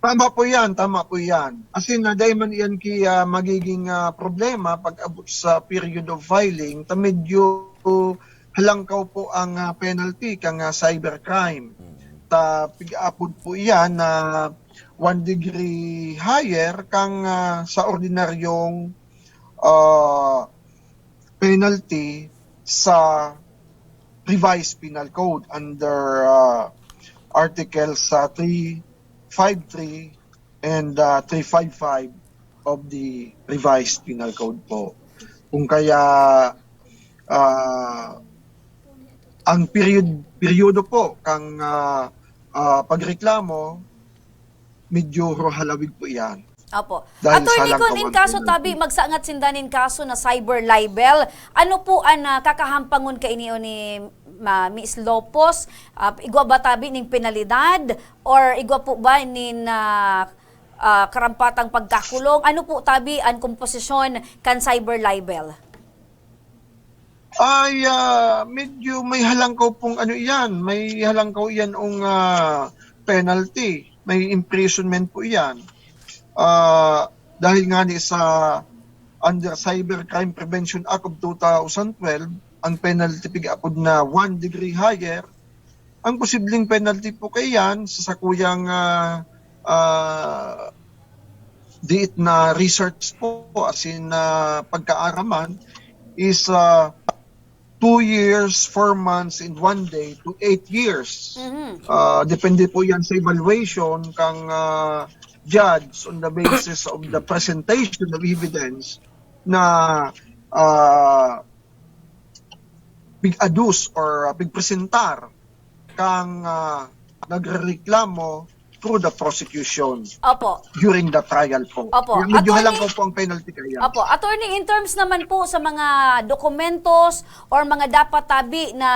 Tama po yan, tama po yan. As in, na dai man iyan ki, ah, magiging, ah, problema pag abot sa period of filing, ta medyo halangkaw po ang, ah, penalty kan, ah, cybercrime. Mm. Ta pig-apod po iyan na one degree higher kan, ah, sa ordinaryong, ah, penalty sa Revised Penal Code under, ah, Articles, ah, three five three and, ah, three five five of the Revised Penal Code po. Kung kaya, ah, ang period, peryodo po kang, ah, ah, pagreklamo, medyo halawig po iyan. Opo. Dahil Attorney, sa lang kung in kaso tabi, magsaangat sinda nin kaso na cyber libel, ano po an, ah, kakahampangon kaini ni, ma-, Miss Lopos? Ah, igwa ba tabi ning penalidad? Or igwa po ba nin, ah, ah, karampatang pagkakulong? Ano po tabi an komposisyon kan cyber libel? Ay, ah, medyo may halangkaw pong ano iyan, may halangkaw iyan ong, ah, penalty, may imprisonment po iyan. Ah, dahil nga ni sa under Cybercrime Prevention Act of two thousand twelve, ang penalty pig-apod na one degree higher, ang posibleng penalty po kaiyan sa sakuyang, ah, ah, diit na research po, as in, ah, pagkaaraman, is, ah, two years, four months, and one day to eight years. Mhm. Ah, depende po yan sa evaluation kang, ah, judge on the basis of the presentation of evidence na, ah, pig-adduce or, ah, pigpresentar kang, ah, nagrereklamo through the prosecution Opo. during the trial po. Opo. Medyo Attorney halangkaw po ang penalty kaya. Opo. Attorney, in terms naman po sa mga dokumentos or mga dapat tabi na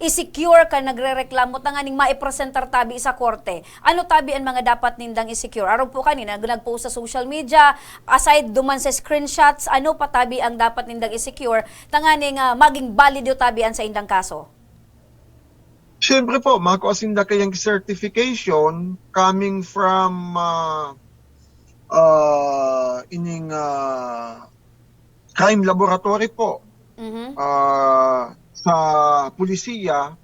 i-secure kan nagrereklamo tanganing maipresentar tabi sa korte, ano tabi ang mga dapat nindang i-secure? Arog po kanina, nag-, nag-post sa social media, aside duman sa screenshots, ano pa tabi ang dapat nindang i-secure tanganing, ah, maging balido tabi an saindang kaso? Siyempre po, makua sinda kayang certification coming from, ah, ah, ining, ah, crime laboratory po, Mhm. ah, sa pulisiya,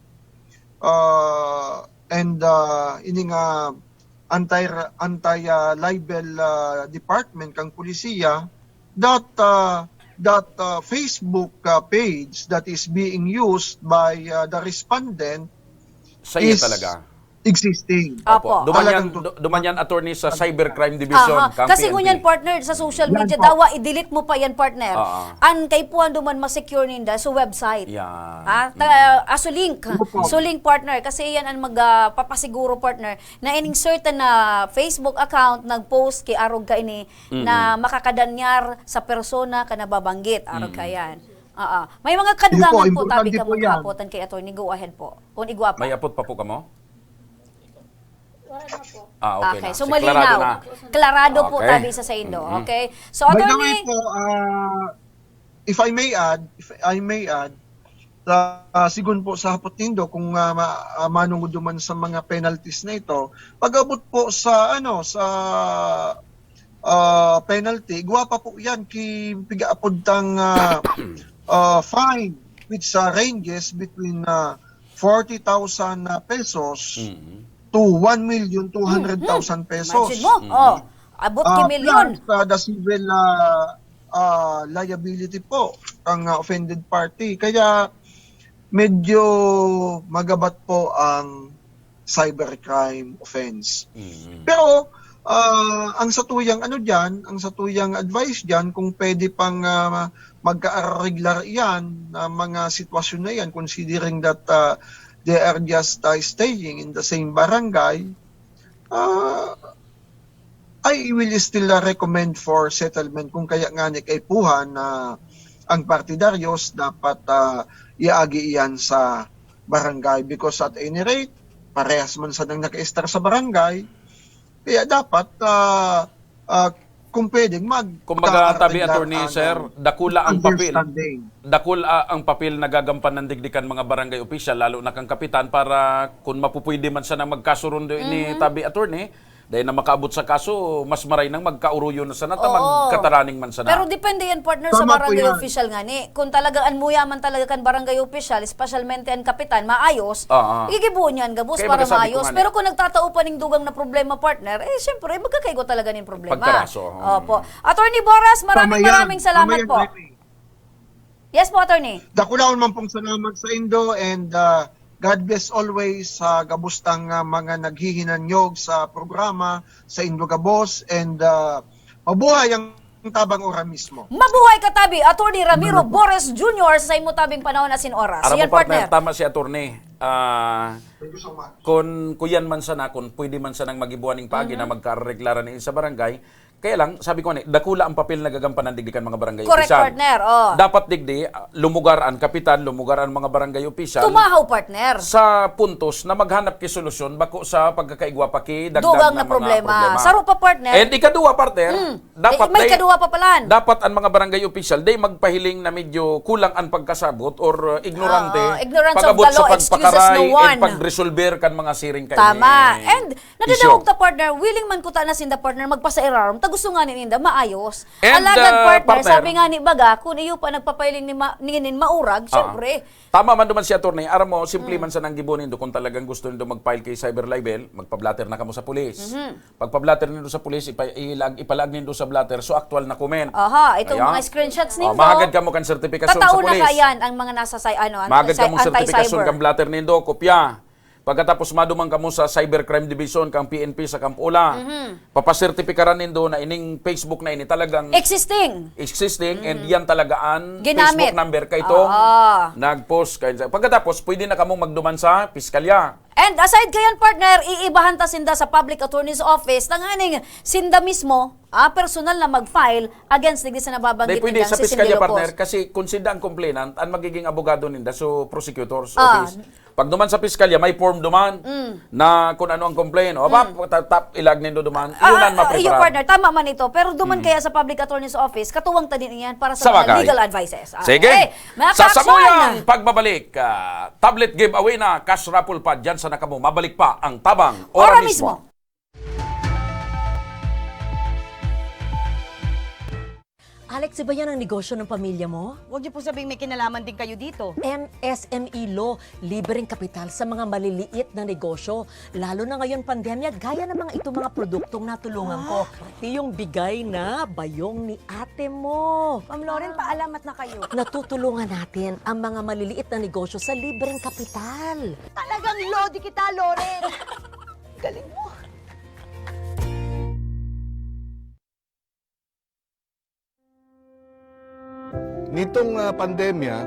ah, and, ah, ining, ah, anti-, anti, ah, libel, ah, department kang pulisiya, that, ah, that, ah, Facebook, ah, page that is being used by, ah, the respondent Sa iya is talaga. existing. Opo. Opo. Duman Talagang yan, tot- du-, duman yan, attorney, sa Cybercrime Division, Aha. Kang Kasi P N P. ngunyan, partner, sa social Yan media, po. dawa, i-delete mo pa yan, partner. Oo. An kaipuhan duman ma-secure ninda sa website. Yan. Ah, ta-, Mm. ah, so link. Opo. So link, partner. Kasi yan ang mag, ah, papasiguro, partner, na ining certain na Facebook account nag-post ki arog kaini na Mm. makakadanyar sa persona ka nababanggit, arog Mm. kayan. Oo. May mga Ayun po, kadugangan po tabi importante kamo po yan. kahapotan kay attorney. Go ahead po. Kun igwa pa. May apot pa po kamo? Wala na po. Ah, okay Okay, na. so Si malinaw. Clarado na. Klarado po Okay. tabi sa saindo. Mm-mm. Okay? So, By the way attorney po, ah, if I may add, if I may add, sa, ah, sigon po sa hapot nindo, kung, ah, ma-, ah, manungod duman sa mga penalties na ito, pag-abot po sa, ano, sa, ah, penalty, igwa pa po yan ki pigaapod tang, ah, ah, fine, which, ah, ranges between, ah, forty thousand pesos Mm. to one million two hundred thousand Mm. pesos. Imagine mo. Mm. Oh, abot ki Ah, milyon. plus, ah, the civil, ah, ah, liability po kang, ah, offended party. Kaya medyo magabat po ang cybercrime offense. Mm. Pero, ah, ang satuyang ano diyan, ang satuyang advice diyan, kung pwede pang, ah, magkaareglar iyan, ah, mga sitwasyon na iyan, considering that, ah, they are just, ah, staying in the same barangay, ah, I will still, ah, recommend for settlement kung kaya nga ni kaipuhan na ang partidaryos dapat, ah, iagi iyan sa barangay, because at any rate, parehas man sanang nakaestar sa barangay, kaya dapat, ah, ah, kung pwedeng mag- Kumbaga, tabi, magkaaragdanan Attorney, ng sir, dakula ang papel. understanding. Dakula ang papel na gagampanan digdi kan mga barangay opisyal, lalo na kan kapitan, para kung mapupwede man sana magkasurundo ini, Mhm. tabi, Attorney, dahil na makaabot sa kaso, mas maray nang magkauruyo na sana, ta Oo. magkataraning man sana. Pero depende yan, partner, sa Tama po barangay yan. official nga ni. Kung talaga, an muya man talaga kan barangay official, espesyalmente an kapitan, maayos, Oo. igibo niyan gabos Kaya para magkasabi ko maayos. nga ni. Pero kung nagtatao pa ning dugang na problema, partner, eh, siyempre, magkakaigo talaga ning problema. Pagkaraso, oo. Opo. Attorney Boras, maraming, Tama yan. maraming salamat Tama yan, po. Remy. Yes po, attorney. Dakulaon man pong salamat sa indo and, ah, God bless always sa gabos tang, ah, mga naghihinanyog sa programa, sa indo gabos, and, ah, mabuhay ang Tabang Ora mismo. Mabuhay ka tabi, Attorney Ramiro Salamat po. Boris Junior, sa imo tabing panahon asin oras. Aram Yan, mo, partner, partner. tama si attorney. Ah, Thank you so much. kun kuyan man sana, kun pwede man sanang magibuan ning paagi Mhm. na magkareglaran ni sa barangay, Kaya lang, sabi ko nga ni, dakula ang papel na gagampanan digdi kan mga barangay Correct, opisyal. Partner. Oh. Dapat digdi, ah, lumugar an kapitan, lumugar an mga barangay opisyal Tumahaw, partner. sa puntos na maghanap ki solusyon bako sa pagkakaigwa pa ki dagdag Dugang na na mga problema. problema. Saro pa, partner. And ikaduwa, partner, Mm. dapat Eh, may day, kaduwa pa palan. dapat ang mga barangay opisyal, day magpahiling na medyo kulang ang pagkasabot or, uh, ignorante Oo, ignorance of pag-abot the sa law excuses no pagpakaray and one. pagresolver kan mga siring kaini. Tama. And Nadadangog Isyo. ta, partner, willing man kuta na sinda, partner, magpasairarom, ta gusto nga ni ninda maayos. And, Alagad, ah, partner, partner, sabi nga ni baga, kun iyo pa nagpapailing ni ma-, ninin maurag, Ah. syempre. Tama man duman si attorney, aram mo, simple Mm. man sa nang gibo nindo kung talagang gusto nindo mag-file kay cyber libel, magpa-blotter na kamo sa pulis. Mhm. Pagpa-blotter nindo sa pulis, ipa-, ilag-, ipalaag nindo sa blotter, so actual na comment. Aha, itong Ayan. mga screenshots Oh, nindo, mahagad kamo kan sertipikasyon sa tatao na pulis. kaya ang mga nasa cy-, ano, anti-, Mahagad kamong anti-cyber. sertipikasyon kan blotter nindo, kopya. Pagkatapos maduman kamo sa Cybercrime Division kan P N P sa Camp Ola, Mhm. papasertipikaran nindo na ining Facebook na ini talagang Existing. existing and Mhm. yan talaga an Ginamit. Facebook number kay itong Oo. nag-post. Kay, pagkatapos, pwede na kamong magduman sa piskalya. And aside kayan, partner, iibahan ta sinda sa Public Attorney's Office, tanganing sinda mismo, ah, personal na mag-file against digdi sa nababanggit Di, pwede nindang sa si piskalya, Cindy Lopez. partner, kasi kung sinda ang complainant, ang magiging abogado ninda, so prosecutor's Ah. office. Pag duman sa piskalya, may form duman Mm. na kung ano ang complaint. O ba, Mm. tap, tap, ilag nindo duman. Ah, Yun ang ah, iyo, maprepara. partner, tama man ito. Pero duman Mm. kaya sa Public Attorney's Office, katuwang ta din iyan para sa Sa mga bagay. legal advices. Ah, Sige. eh, mga Sa kaaksyon. samuyang pagbabalik, ah, tablet giveaway na, cash raffle pa, dyan sa nakamo. Mabalik pa ang Tabang. Ora Ora mismo. mismo. Alex, iba yan ang negosyo ng pamilya mo? Huwag niyo po sabihing may kinalaman din kayo dito. M S M E Law, libreng kapital sa mga maliliit na negosyo. Lalo na ngayon pandemya, gaya ng mga itong mga produktong natulungan ko. Ah. Pati yung bigay na bayong ni ate mo. Ma'am Loren, paalamat na kayo. Natutulungan natin ang mga maliliit na negosyo sa libreng kapital. Talagang lodi kita, Loren. Galing mo. Nitong, ah, pandemya,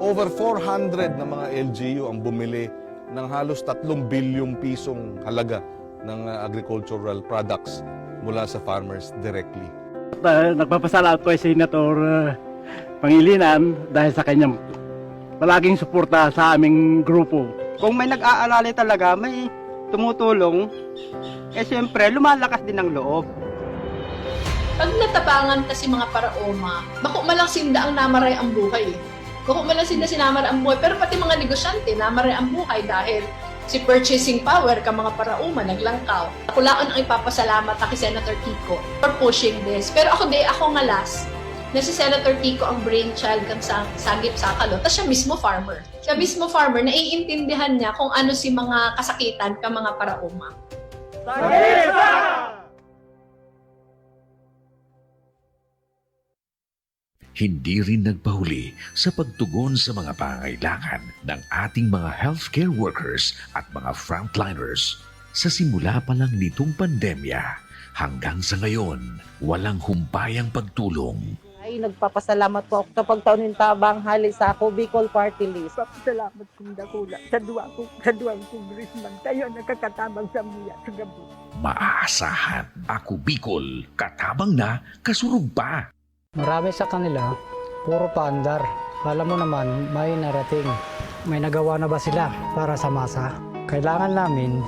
over four hundred na mga L G U ang bumili ng halos tatlong bilyong pisong halaga ng, ah, agricultural products mula sa farmers directly. Ah, nagpapasalamat po si Senator, ah, Pangilinan dahil sa kanyang palaging suporta sa aming grupo. Kung may nag-aalalay talaga, may tumutulong, eh, siyempre, lumalakas din ang loob. Pag natabangan ta si mga paraoma, bako man lang sinda ang namaray ang buhay, eh. Bako man lang sinda sinamaray ang buhay, pero pati mga negosyante, namaray ang buhay dahil si purchasing power ka mga paraoma naglangkaw. Ako laon ang ipapasalamat ta ki Senator Kiko for pushing this. Pero ako, di ako ngalas na si Senator Kiko ang brainchild kan sa-, Sangip Saka Law, ta siya mismo farmer. Siya mismo farmer, naiintindihan niya kung ano si mga kasakitan ka mga paraoma. Hindi rin nagpahuli sa pagtugon sa mga pangangailangan ng ating mga healthcare workers at mga frontliners. Sa simula pa lang nitong pandemya, hanggang sa ngayon, walang humpay ang pagtulong. Ay, nagpapasalamat po ako sa pagtao nin tabang hali sa Ako Bicol Party List. Papasalamat kong dakula sa duwa ko, sa duwang congressman. Kayo ang nakakatabang sa mga sa gabi. Maaasahan, Ako Bicol, katabang na, kasurog pa. Marami sa kanila, puro paandar. Alam mo naman, may narating. May nagawa na ba sila para sa masa? Kailangan namin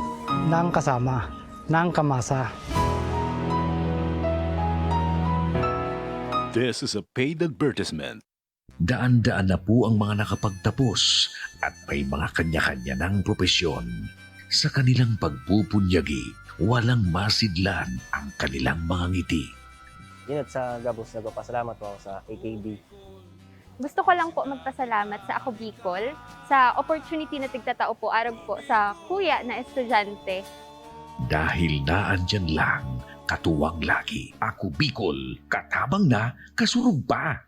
ng kasama, ng kamasa. This is a paid advertisement. Daan-daan na po ang mga nakapagtapos at may mga kanya-kanya ng propesyon. Sa kanilang pagpupunyagi, walang masidlan ang kanilang mga ngiti. Yun, at sa gabos, nagpapasalamat po ako sa A K B. Gusto ko lang po magpasalamat sa Ako Bicol, sa opportunity na tigtatao po arog po sa kuya na estudyante. Dahil naandyan lang, katuwang lagi, Ako Bicol, katabang na, kasurog pa.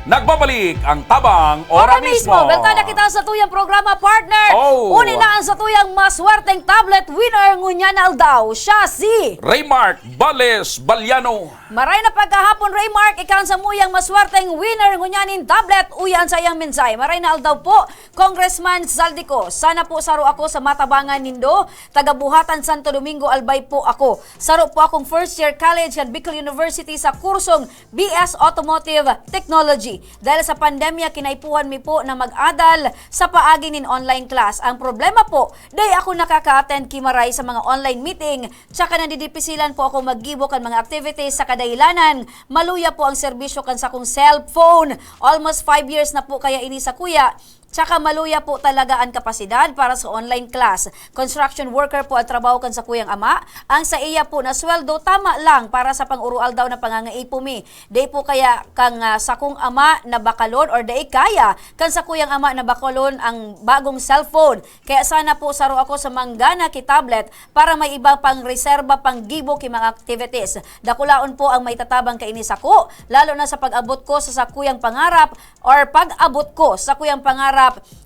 Nagbabalik ang Tabang Ora Ora mismo. Mismo. Welta na kita sa tuyang programa, partner. Oh. Uni na ang sa tuyang maswerteng tablet winner ngunyan na aldaw. Siya si Raymark Bales Baliano. Maray na pagkahapon, Raymark, ikaw ang samuyang maswerteng winner ngunyan nin tablet. Uyan sa iyang mensahe. Maray na aldaw po, Congressman Zaldy ko. Sana po saro ako sa matabangan nindo. Taga Buhatan, Santo Domingo, Albay po ako. Saro po akong first year college kan Bicol University sa kursong B S Automotive Technology. Dahil sa pandemya, kinaipuhan mi po na mag-adal sa paagi nin online class. Ang problema po, dai ako nakaka-attend ki maray sa mga online meeting, tsaka nadidipisilan po ako maggibo kan mga activities sa kadahilanan maluya po ang serbisyo kan sakong cellphone. Almost five years na po kaya ini sakuya. Tsaka maluya po talaga an kapasidad para sa online class. Construction worker po an trabaho kan sakuyang ama. Ang saiya po na sweldo tama lang para sa pang-urualdaw na pangangaipo mi. Dai po kaya kan, ah, sakong ama na bakalon or dai kaya kan sakuyang ama na bakalon ang bagong cellphone. Kaya sana po saro ako sa manggana ki tablet para may iba pang reserba panggibo ki mga activities. Dakulaon po ang maitatabang kaini sako, lalo na sa pag-abot ko sa sakuyang pangarap or pag-abot ko sa sakuyang pangarap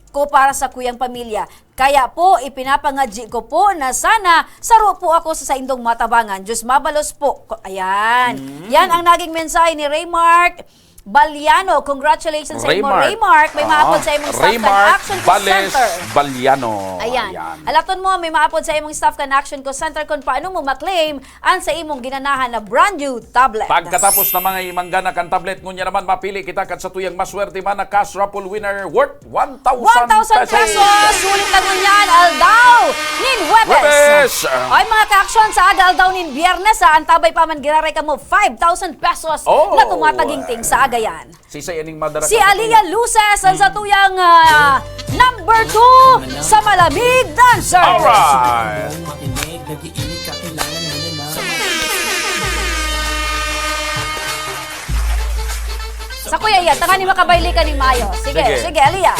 ko para sa sakuyang pamilya. Kaya po, ipinapangadyi ko po na sana saro po ako sa saindong matabangan. Diyos mabalos po. Ko-, ayan. Mm. Yan ang naging mensahe ni Raymark Baliano. Congratulations sa imo, Raymark. Raymark. May Ah, maapod sa imong staff kan Raymark Action Call Bales Center. Baliano. Ayan. Ayan. Alaton mo, may maapod sa imong staff kan Action Call Center kung paano mo ma-claim an sa imong ginanahan na brand new tablet. Pagkatapos na mga imanggana kan tablet, ngunya naman mapili kita kan satuyang maswerte man na cash raffle winner worth one thousand pesos. One thousand pesos! Sulit na ngunyan, aldaw nin Huwebes. Huwebes! Ay, mga ka-aksyon, sa aga aldaw nin Biyernes, ha, antabay pa man giraray kamo five thousand pesos Oh! na tumatagingting sa agayan. Sisay aning madara Si ka sa Aliyah tuya? Luces ang sa tuyang, ah, number two sa Malamig Dancer. Alright. Sa kuya iya, tangani makabayli ka ni Mayo. Sige, Sige. sige, Aliyah.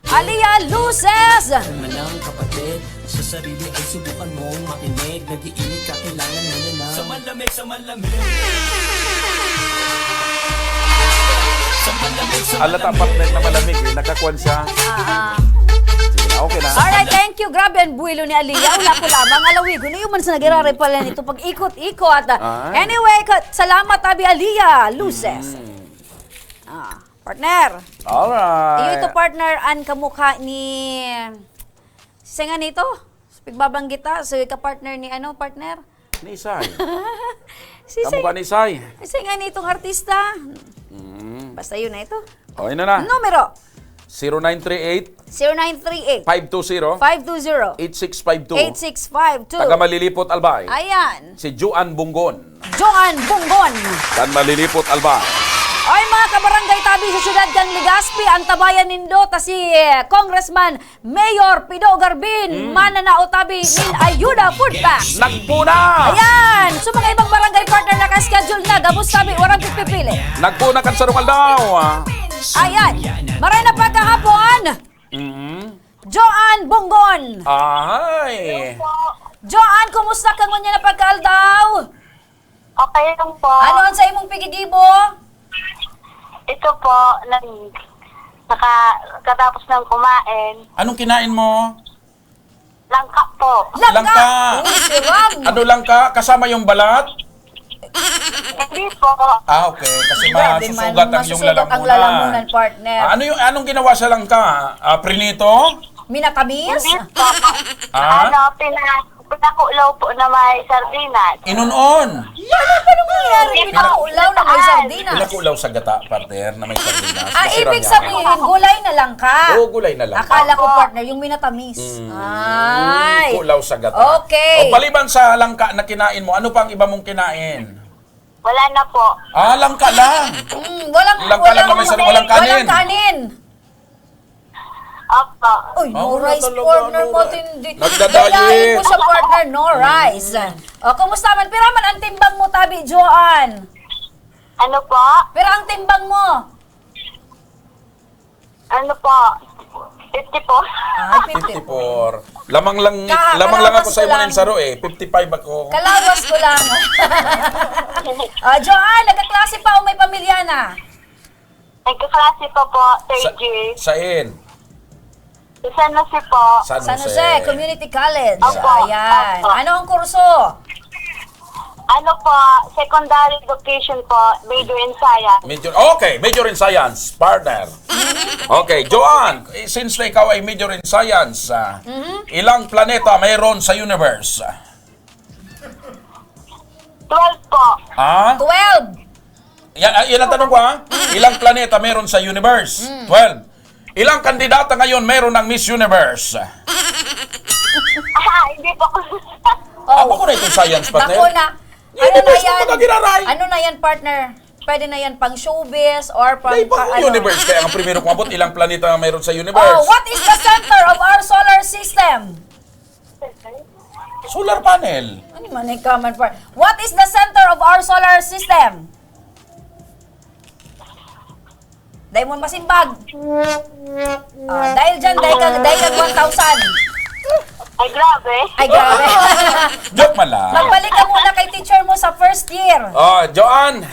Aliyah Luces! Manang kapatid, sa sarili ay subukan mong makinig. Nag-iinit ka, kailangan mo na lang. Sa malamig, sa malamig. Sa malamig, sa Alata, malamig. Partner na malamig eh. Nagkakuan siya. Ah, ah. Sige na, okay na. Alright, thank you. Grabe ang buwelo ni Aliyah. Wala ko lamang. Alawi ko. Ano yung man sa nagirare pala nito? Pag-ikot-ikot. Ah. Anyway, ka- salamat, Abi Aliyah Luces. Mm. Ah. Partner. Alright. Iyo ito, partner, an kamukha ni, sisay nga nito? Pigbabanggit ta, so ka partner ni ano, partner? Ni Isay. Sisay, Kamukha ni Isay. Sisay nga nitong artista? Mm. Basta yun na ito. O, yun na na. Numero. Zero nine three eight, Zero nine three eight, five two zero, five two zero, eight six five two. Eight six five two. Taga Malilipot, Albay. Ayan. Si Joan Bunggon. Joan Bunggon. Kan Malilipot, Albay. Ay, mga kabarangay tabi sa siyudad kan Legazpi, antabayan nindo ta si, eh, Congressman Mayor Pido Garbin, Mm. mananao tabi nin Ayuda Food Bank. Nagpuna! Ayan! So, mga ibang barangay partner naka-schedule na, gabos tabi, warang pipipili. Nagpuna kan sarong aldaw, ah. Ayan! Maray na pagkahapon! Mm. Joan Bonggon. Ahay. Joan, kumusta ka ngunyan na pagkaaldaw? Okay lang po. Ano ang sa imong pigigibo? Ito po, nag, naka, katapos ng kumain. Anong kinain mo? Langka po. Langka! Langka! Uy, sarap! Ano, langka? Kasama yung balat? Hindi po. Ah, okay. Kasi Grabe man, masusugat ang iyong masusugat ang lalamunan. Lalamunan, partner. Ah, ano yung, anong ginawa sa langka? Ah, prinito? Minatamis? Hindi po. Ah? Ano, pina-, pinakulaw po na may sardinas. Inunon? Paano, paano nangyayari? Hindi po. Pinakulaw na may Pinakulaw. sardinas? Pinakulaw sa gata, partner, na may sardinas. Ah, Kasi ibig rang sabihin, gulay na langka. Oo, gulay na langka. Akala ko, Opo. partner, yung minatamis. Mm. Ay. Kulaw sa gata. Okay. O, maliban sa langka na kinain mo, ano pang iba mong kinain? Wala na po. Ah, langka lang. Mm, walang, Langka lang walang, na may sardinas, walang kanin. walang kanin. Opo. Uy, Ah, no wala rice talaga, partner, no rice. matindi. Nagda-diet. Kailangan mo siya, partner, no rice. Mm. O, kumusta man? Pira man ang timbang mo, tabi, Joan? Ano po? Pira ang timbang mo? Ano po? Fifty-four. Ah, fifty-four. Fifty-four. Lamang lang, Ka-, lamang lang kalawas ako sa ko imo lang. Ning saro eh. Fifty-five ako. Kalawas ko lang. Ah, Joan, nagkaklase pa o may pamilya na? Nagkaklase pa po, third Sa, year. Sain? Sa San Jose po. San San Jose. Jose Community College. Opo, Ayan. opo. Ano ang kurso? Ano po, secondary education po, major in science. Major, okay, major in science, partner. Okay, Joanne, eh, since na ikaw ay major in science, ah, Mhm. ilang planeta mayroon sa universe? Twelve po. Ha? Twelve. Yan, ah, yan ang tanong ko, ha? Ilang planeta meron sa universe? Mm. Twelve. Ilang kandidata ngayon meron ng Miss Universe? Ah, hindi po. Ah, Oh. bako na itong science, partner. Bako na. Ano na Universe na yan? Pagkagiraray. Ano na yan, partner? Pwede na yan pang showbiz or pang, May ibang pang ano. universe. Kaya ang primero kong abot, ilang planeta ang mayroon sa universe? Oh, what is the center of our solar system? Solar panel. Ano man, ikaw man, par-, what is the center of our solar system? Dahil mo masimbag. Ah, dahil dyan, dahil ka, dahil ka one thousand. Ay, grabe. Ay, grabe. Joke man lang. Magbalik ka muna kay teacher mo sa first year. Oh, Joanne,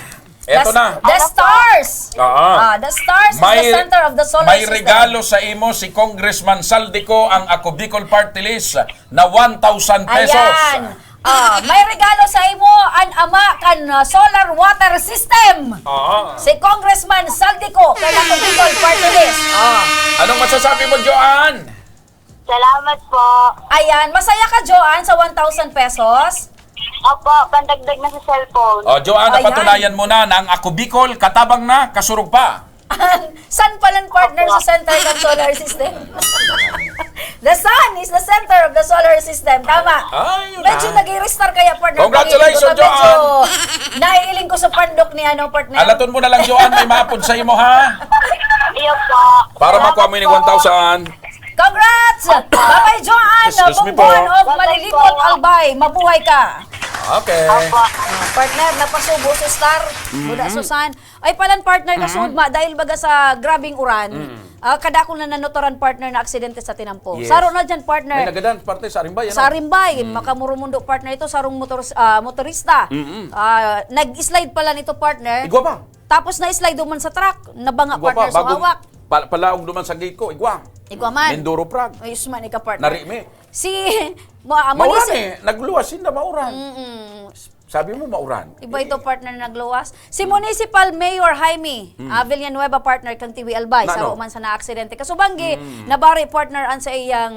eto The, na. the stars. Oo. Ah, the stars is May, the center of the solar may system. regalo sa imo si Congressman Saldico, ang Ako Bicol Party List, na one thousand pesos. Ayan. Ah, may regalo sa imo an ama kan, ah, solar water system. Oo. Si Congressman Saldico, kay Ako Bicol Party List. Ah. Anong masasabi mo, Joanne? Salamat po. Ayan, masaya ka, Joanne, sa one thousand pesos? Opo, pandagdag na sa cellphone. O, Joanne, Ayan. napatunayan mo na na ang Ako Bicol, katabang na, kasurog pa. Sun pala ang partner Opo. sa center ng solar system. The sun is the center of the solar system. Tama. Ay, yun Medyo na. nag-i-restart kaya, partner. Congratulations, Pag-iling ko, medyo Joanne. naiiling ko sa pandok ni, ano, partner. Alaton mo na lang, Joanne, may mapod sa imo, ha? Iyo po. Para Salamat makuha mo yung po. one thousand. Congrats! Bye-bye, Joanne! Excuse me Bonggon po. of Malilipot, Albay. Mabuhay ka! Okay. Opo. Ah, partner, napasubo si Star. Mhm. Buda Susan. Ay, palan partner, Mhm. kasugma, dahil baga sa grabing uran, Mm. ah, kadakol na nanotoran partner na aksidente sa tinampo. Yes. Saro na dyan, partner. May nagadan, partner, sa Arimbay, ano? Sa Arimbay, Mm. makamurumundo, partner, ito, sarong motor-, ah, motorista. Mm-mm. Ah, nag-slide pala nito, partner. Igwa pa? Tapos na-slide duman sa truck, nabanga, Igwa pa, partner, sa bagong hawak. pa-, palaog duman sa gate ko, igwa. Igwa man. Mindoro Prag. Ayos man, ika, partner. Nari mi. Si, ma-, Mauran munisi- eh, nagluwas, hindi mauran. Mm-mm. Sabi mo, mauran. Iba ito, Eh. partner, nagluwas. Si Municipal Mayor Jaime, Mm. ah, Villanueva, partner, kang T V Albay, Na, sa ano? Roman sa naaksidente. Kasubanggi, Mm. nabari, partner, an sa iyang,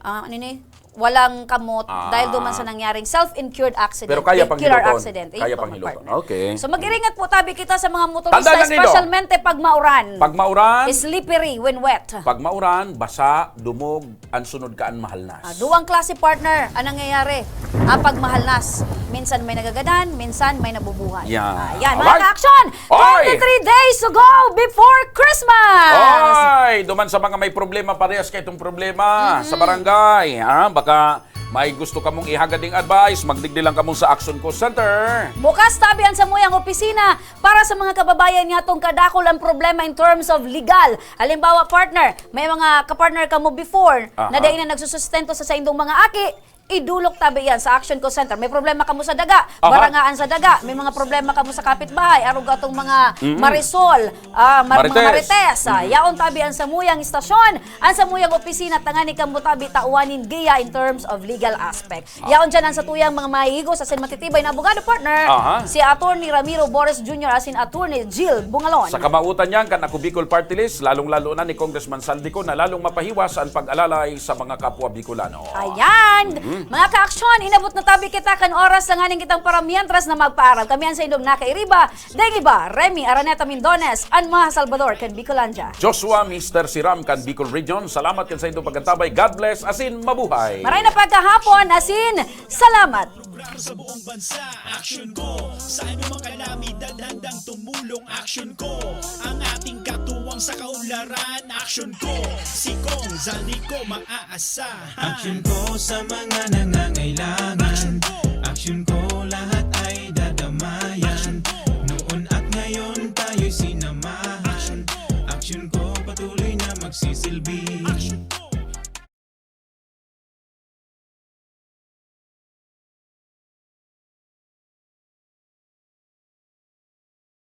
ah, ano ni? Walang kamot Ah. dahil duman sa nangyaring self-incurred accident. Pero kaya pang Vehicular hiloton. accident. Kaya Ayun pang po, hiloton. partner. Okay. So, mag-iringat po tabi kita sa mga motorista, Tandaan na nino. espesyalmente pag mauran. Pag mauran. Slippery when wet. Pag mauran, basa, dumog, ang sunod ka an mahalnas. Ah, duwang klase, partner, ang nangyayari. Ah, pag mahalnas, minsan may nagagadan, minsan may nabubuhay. Yan. Ayan, mga Alright. ka-action, Oy! twenty-three days to go before Christmas! Oy! Duman sa mga may problema, parehas ka itong problema Mhm. sa barangay. Ah, baka may gusto kamong ihagad ding advice, magdigdi lang kamo sa Action Call Center. Bukas tabi ang samuyang opisina para sa mga kababayan nga tong kadakol ang problema in terms of legal. Halimbawa, partner, may mga kapartner kamo before Aha. na dai na nagsusustento sa saindong mga aki, idulok tabi yan sa Action Call Center. May problema kamo sa daga, Aha. barangaan sa daga, may mga problema kamo sa kapitbahay, arog atong mga Mm. marisol, ah, mar-, mga Marites. marites, ah, Mm. yaon tabi ang samuyang istasyon, ang samuyang opisina, tangani kamo tabi tawanin giya in terms of legal aspect. Yaon dyan ang satuyang mga mahihigos asin matitibay na abogado partner, Aha. si Attorney Ramiro Boris Junior asin Attorney Jill Bungalon. Sa kamautan niyan, kan Ako Bicol Party List, lalong-lalo na ni Congressman Saldico na lalong mapahiwas ang pag-alalay sa mga kapwa Bicolano. Ayan! Mhm. Mga ka-aksyon, inabot na tabi kita kan oras na nganing kitang para mientras na magpaaram. Kami ang sa indong nakairiba, Deng iba, Remy Araneta Mindones, an mga Salvador kan Bicolandia. Joshua, Mister Siram kan Bicol Region, salamat kan saindong pag-antabay. God bless, asin mabuhay! Maray na pagkahapon, asin salamat! Lugar sa buong bansa, action ko. Sa anumang kalamidad, handang tumulong, action ko. Ang ating katuwang sa kaunlaran, action ko. Si Kong Zaldi ko maaasahan. Action ko sa mga nangangailangan. Action ko. Action ko lahat ay dadamayan. Action ko. Noon at ngayon tayo'y sinamahan. Action ko. Action ko patuloy na magsisilbi. Action ko.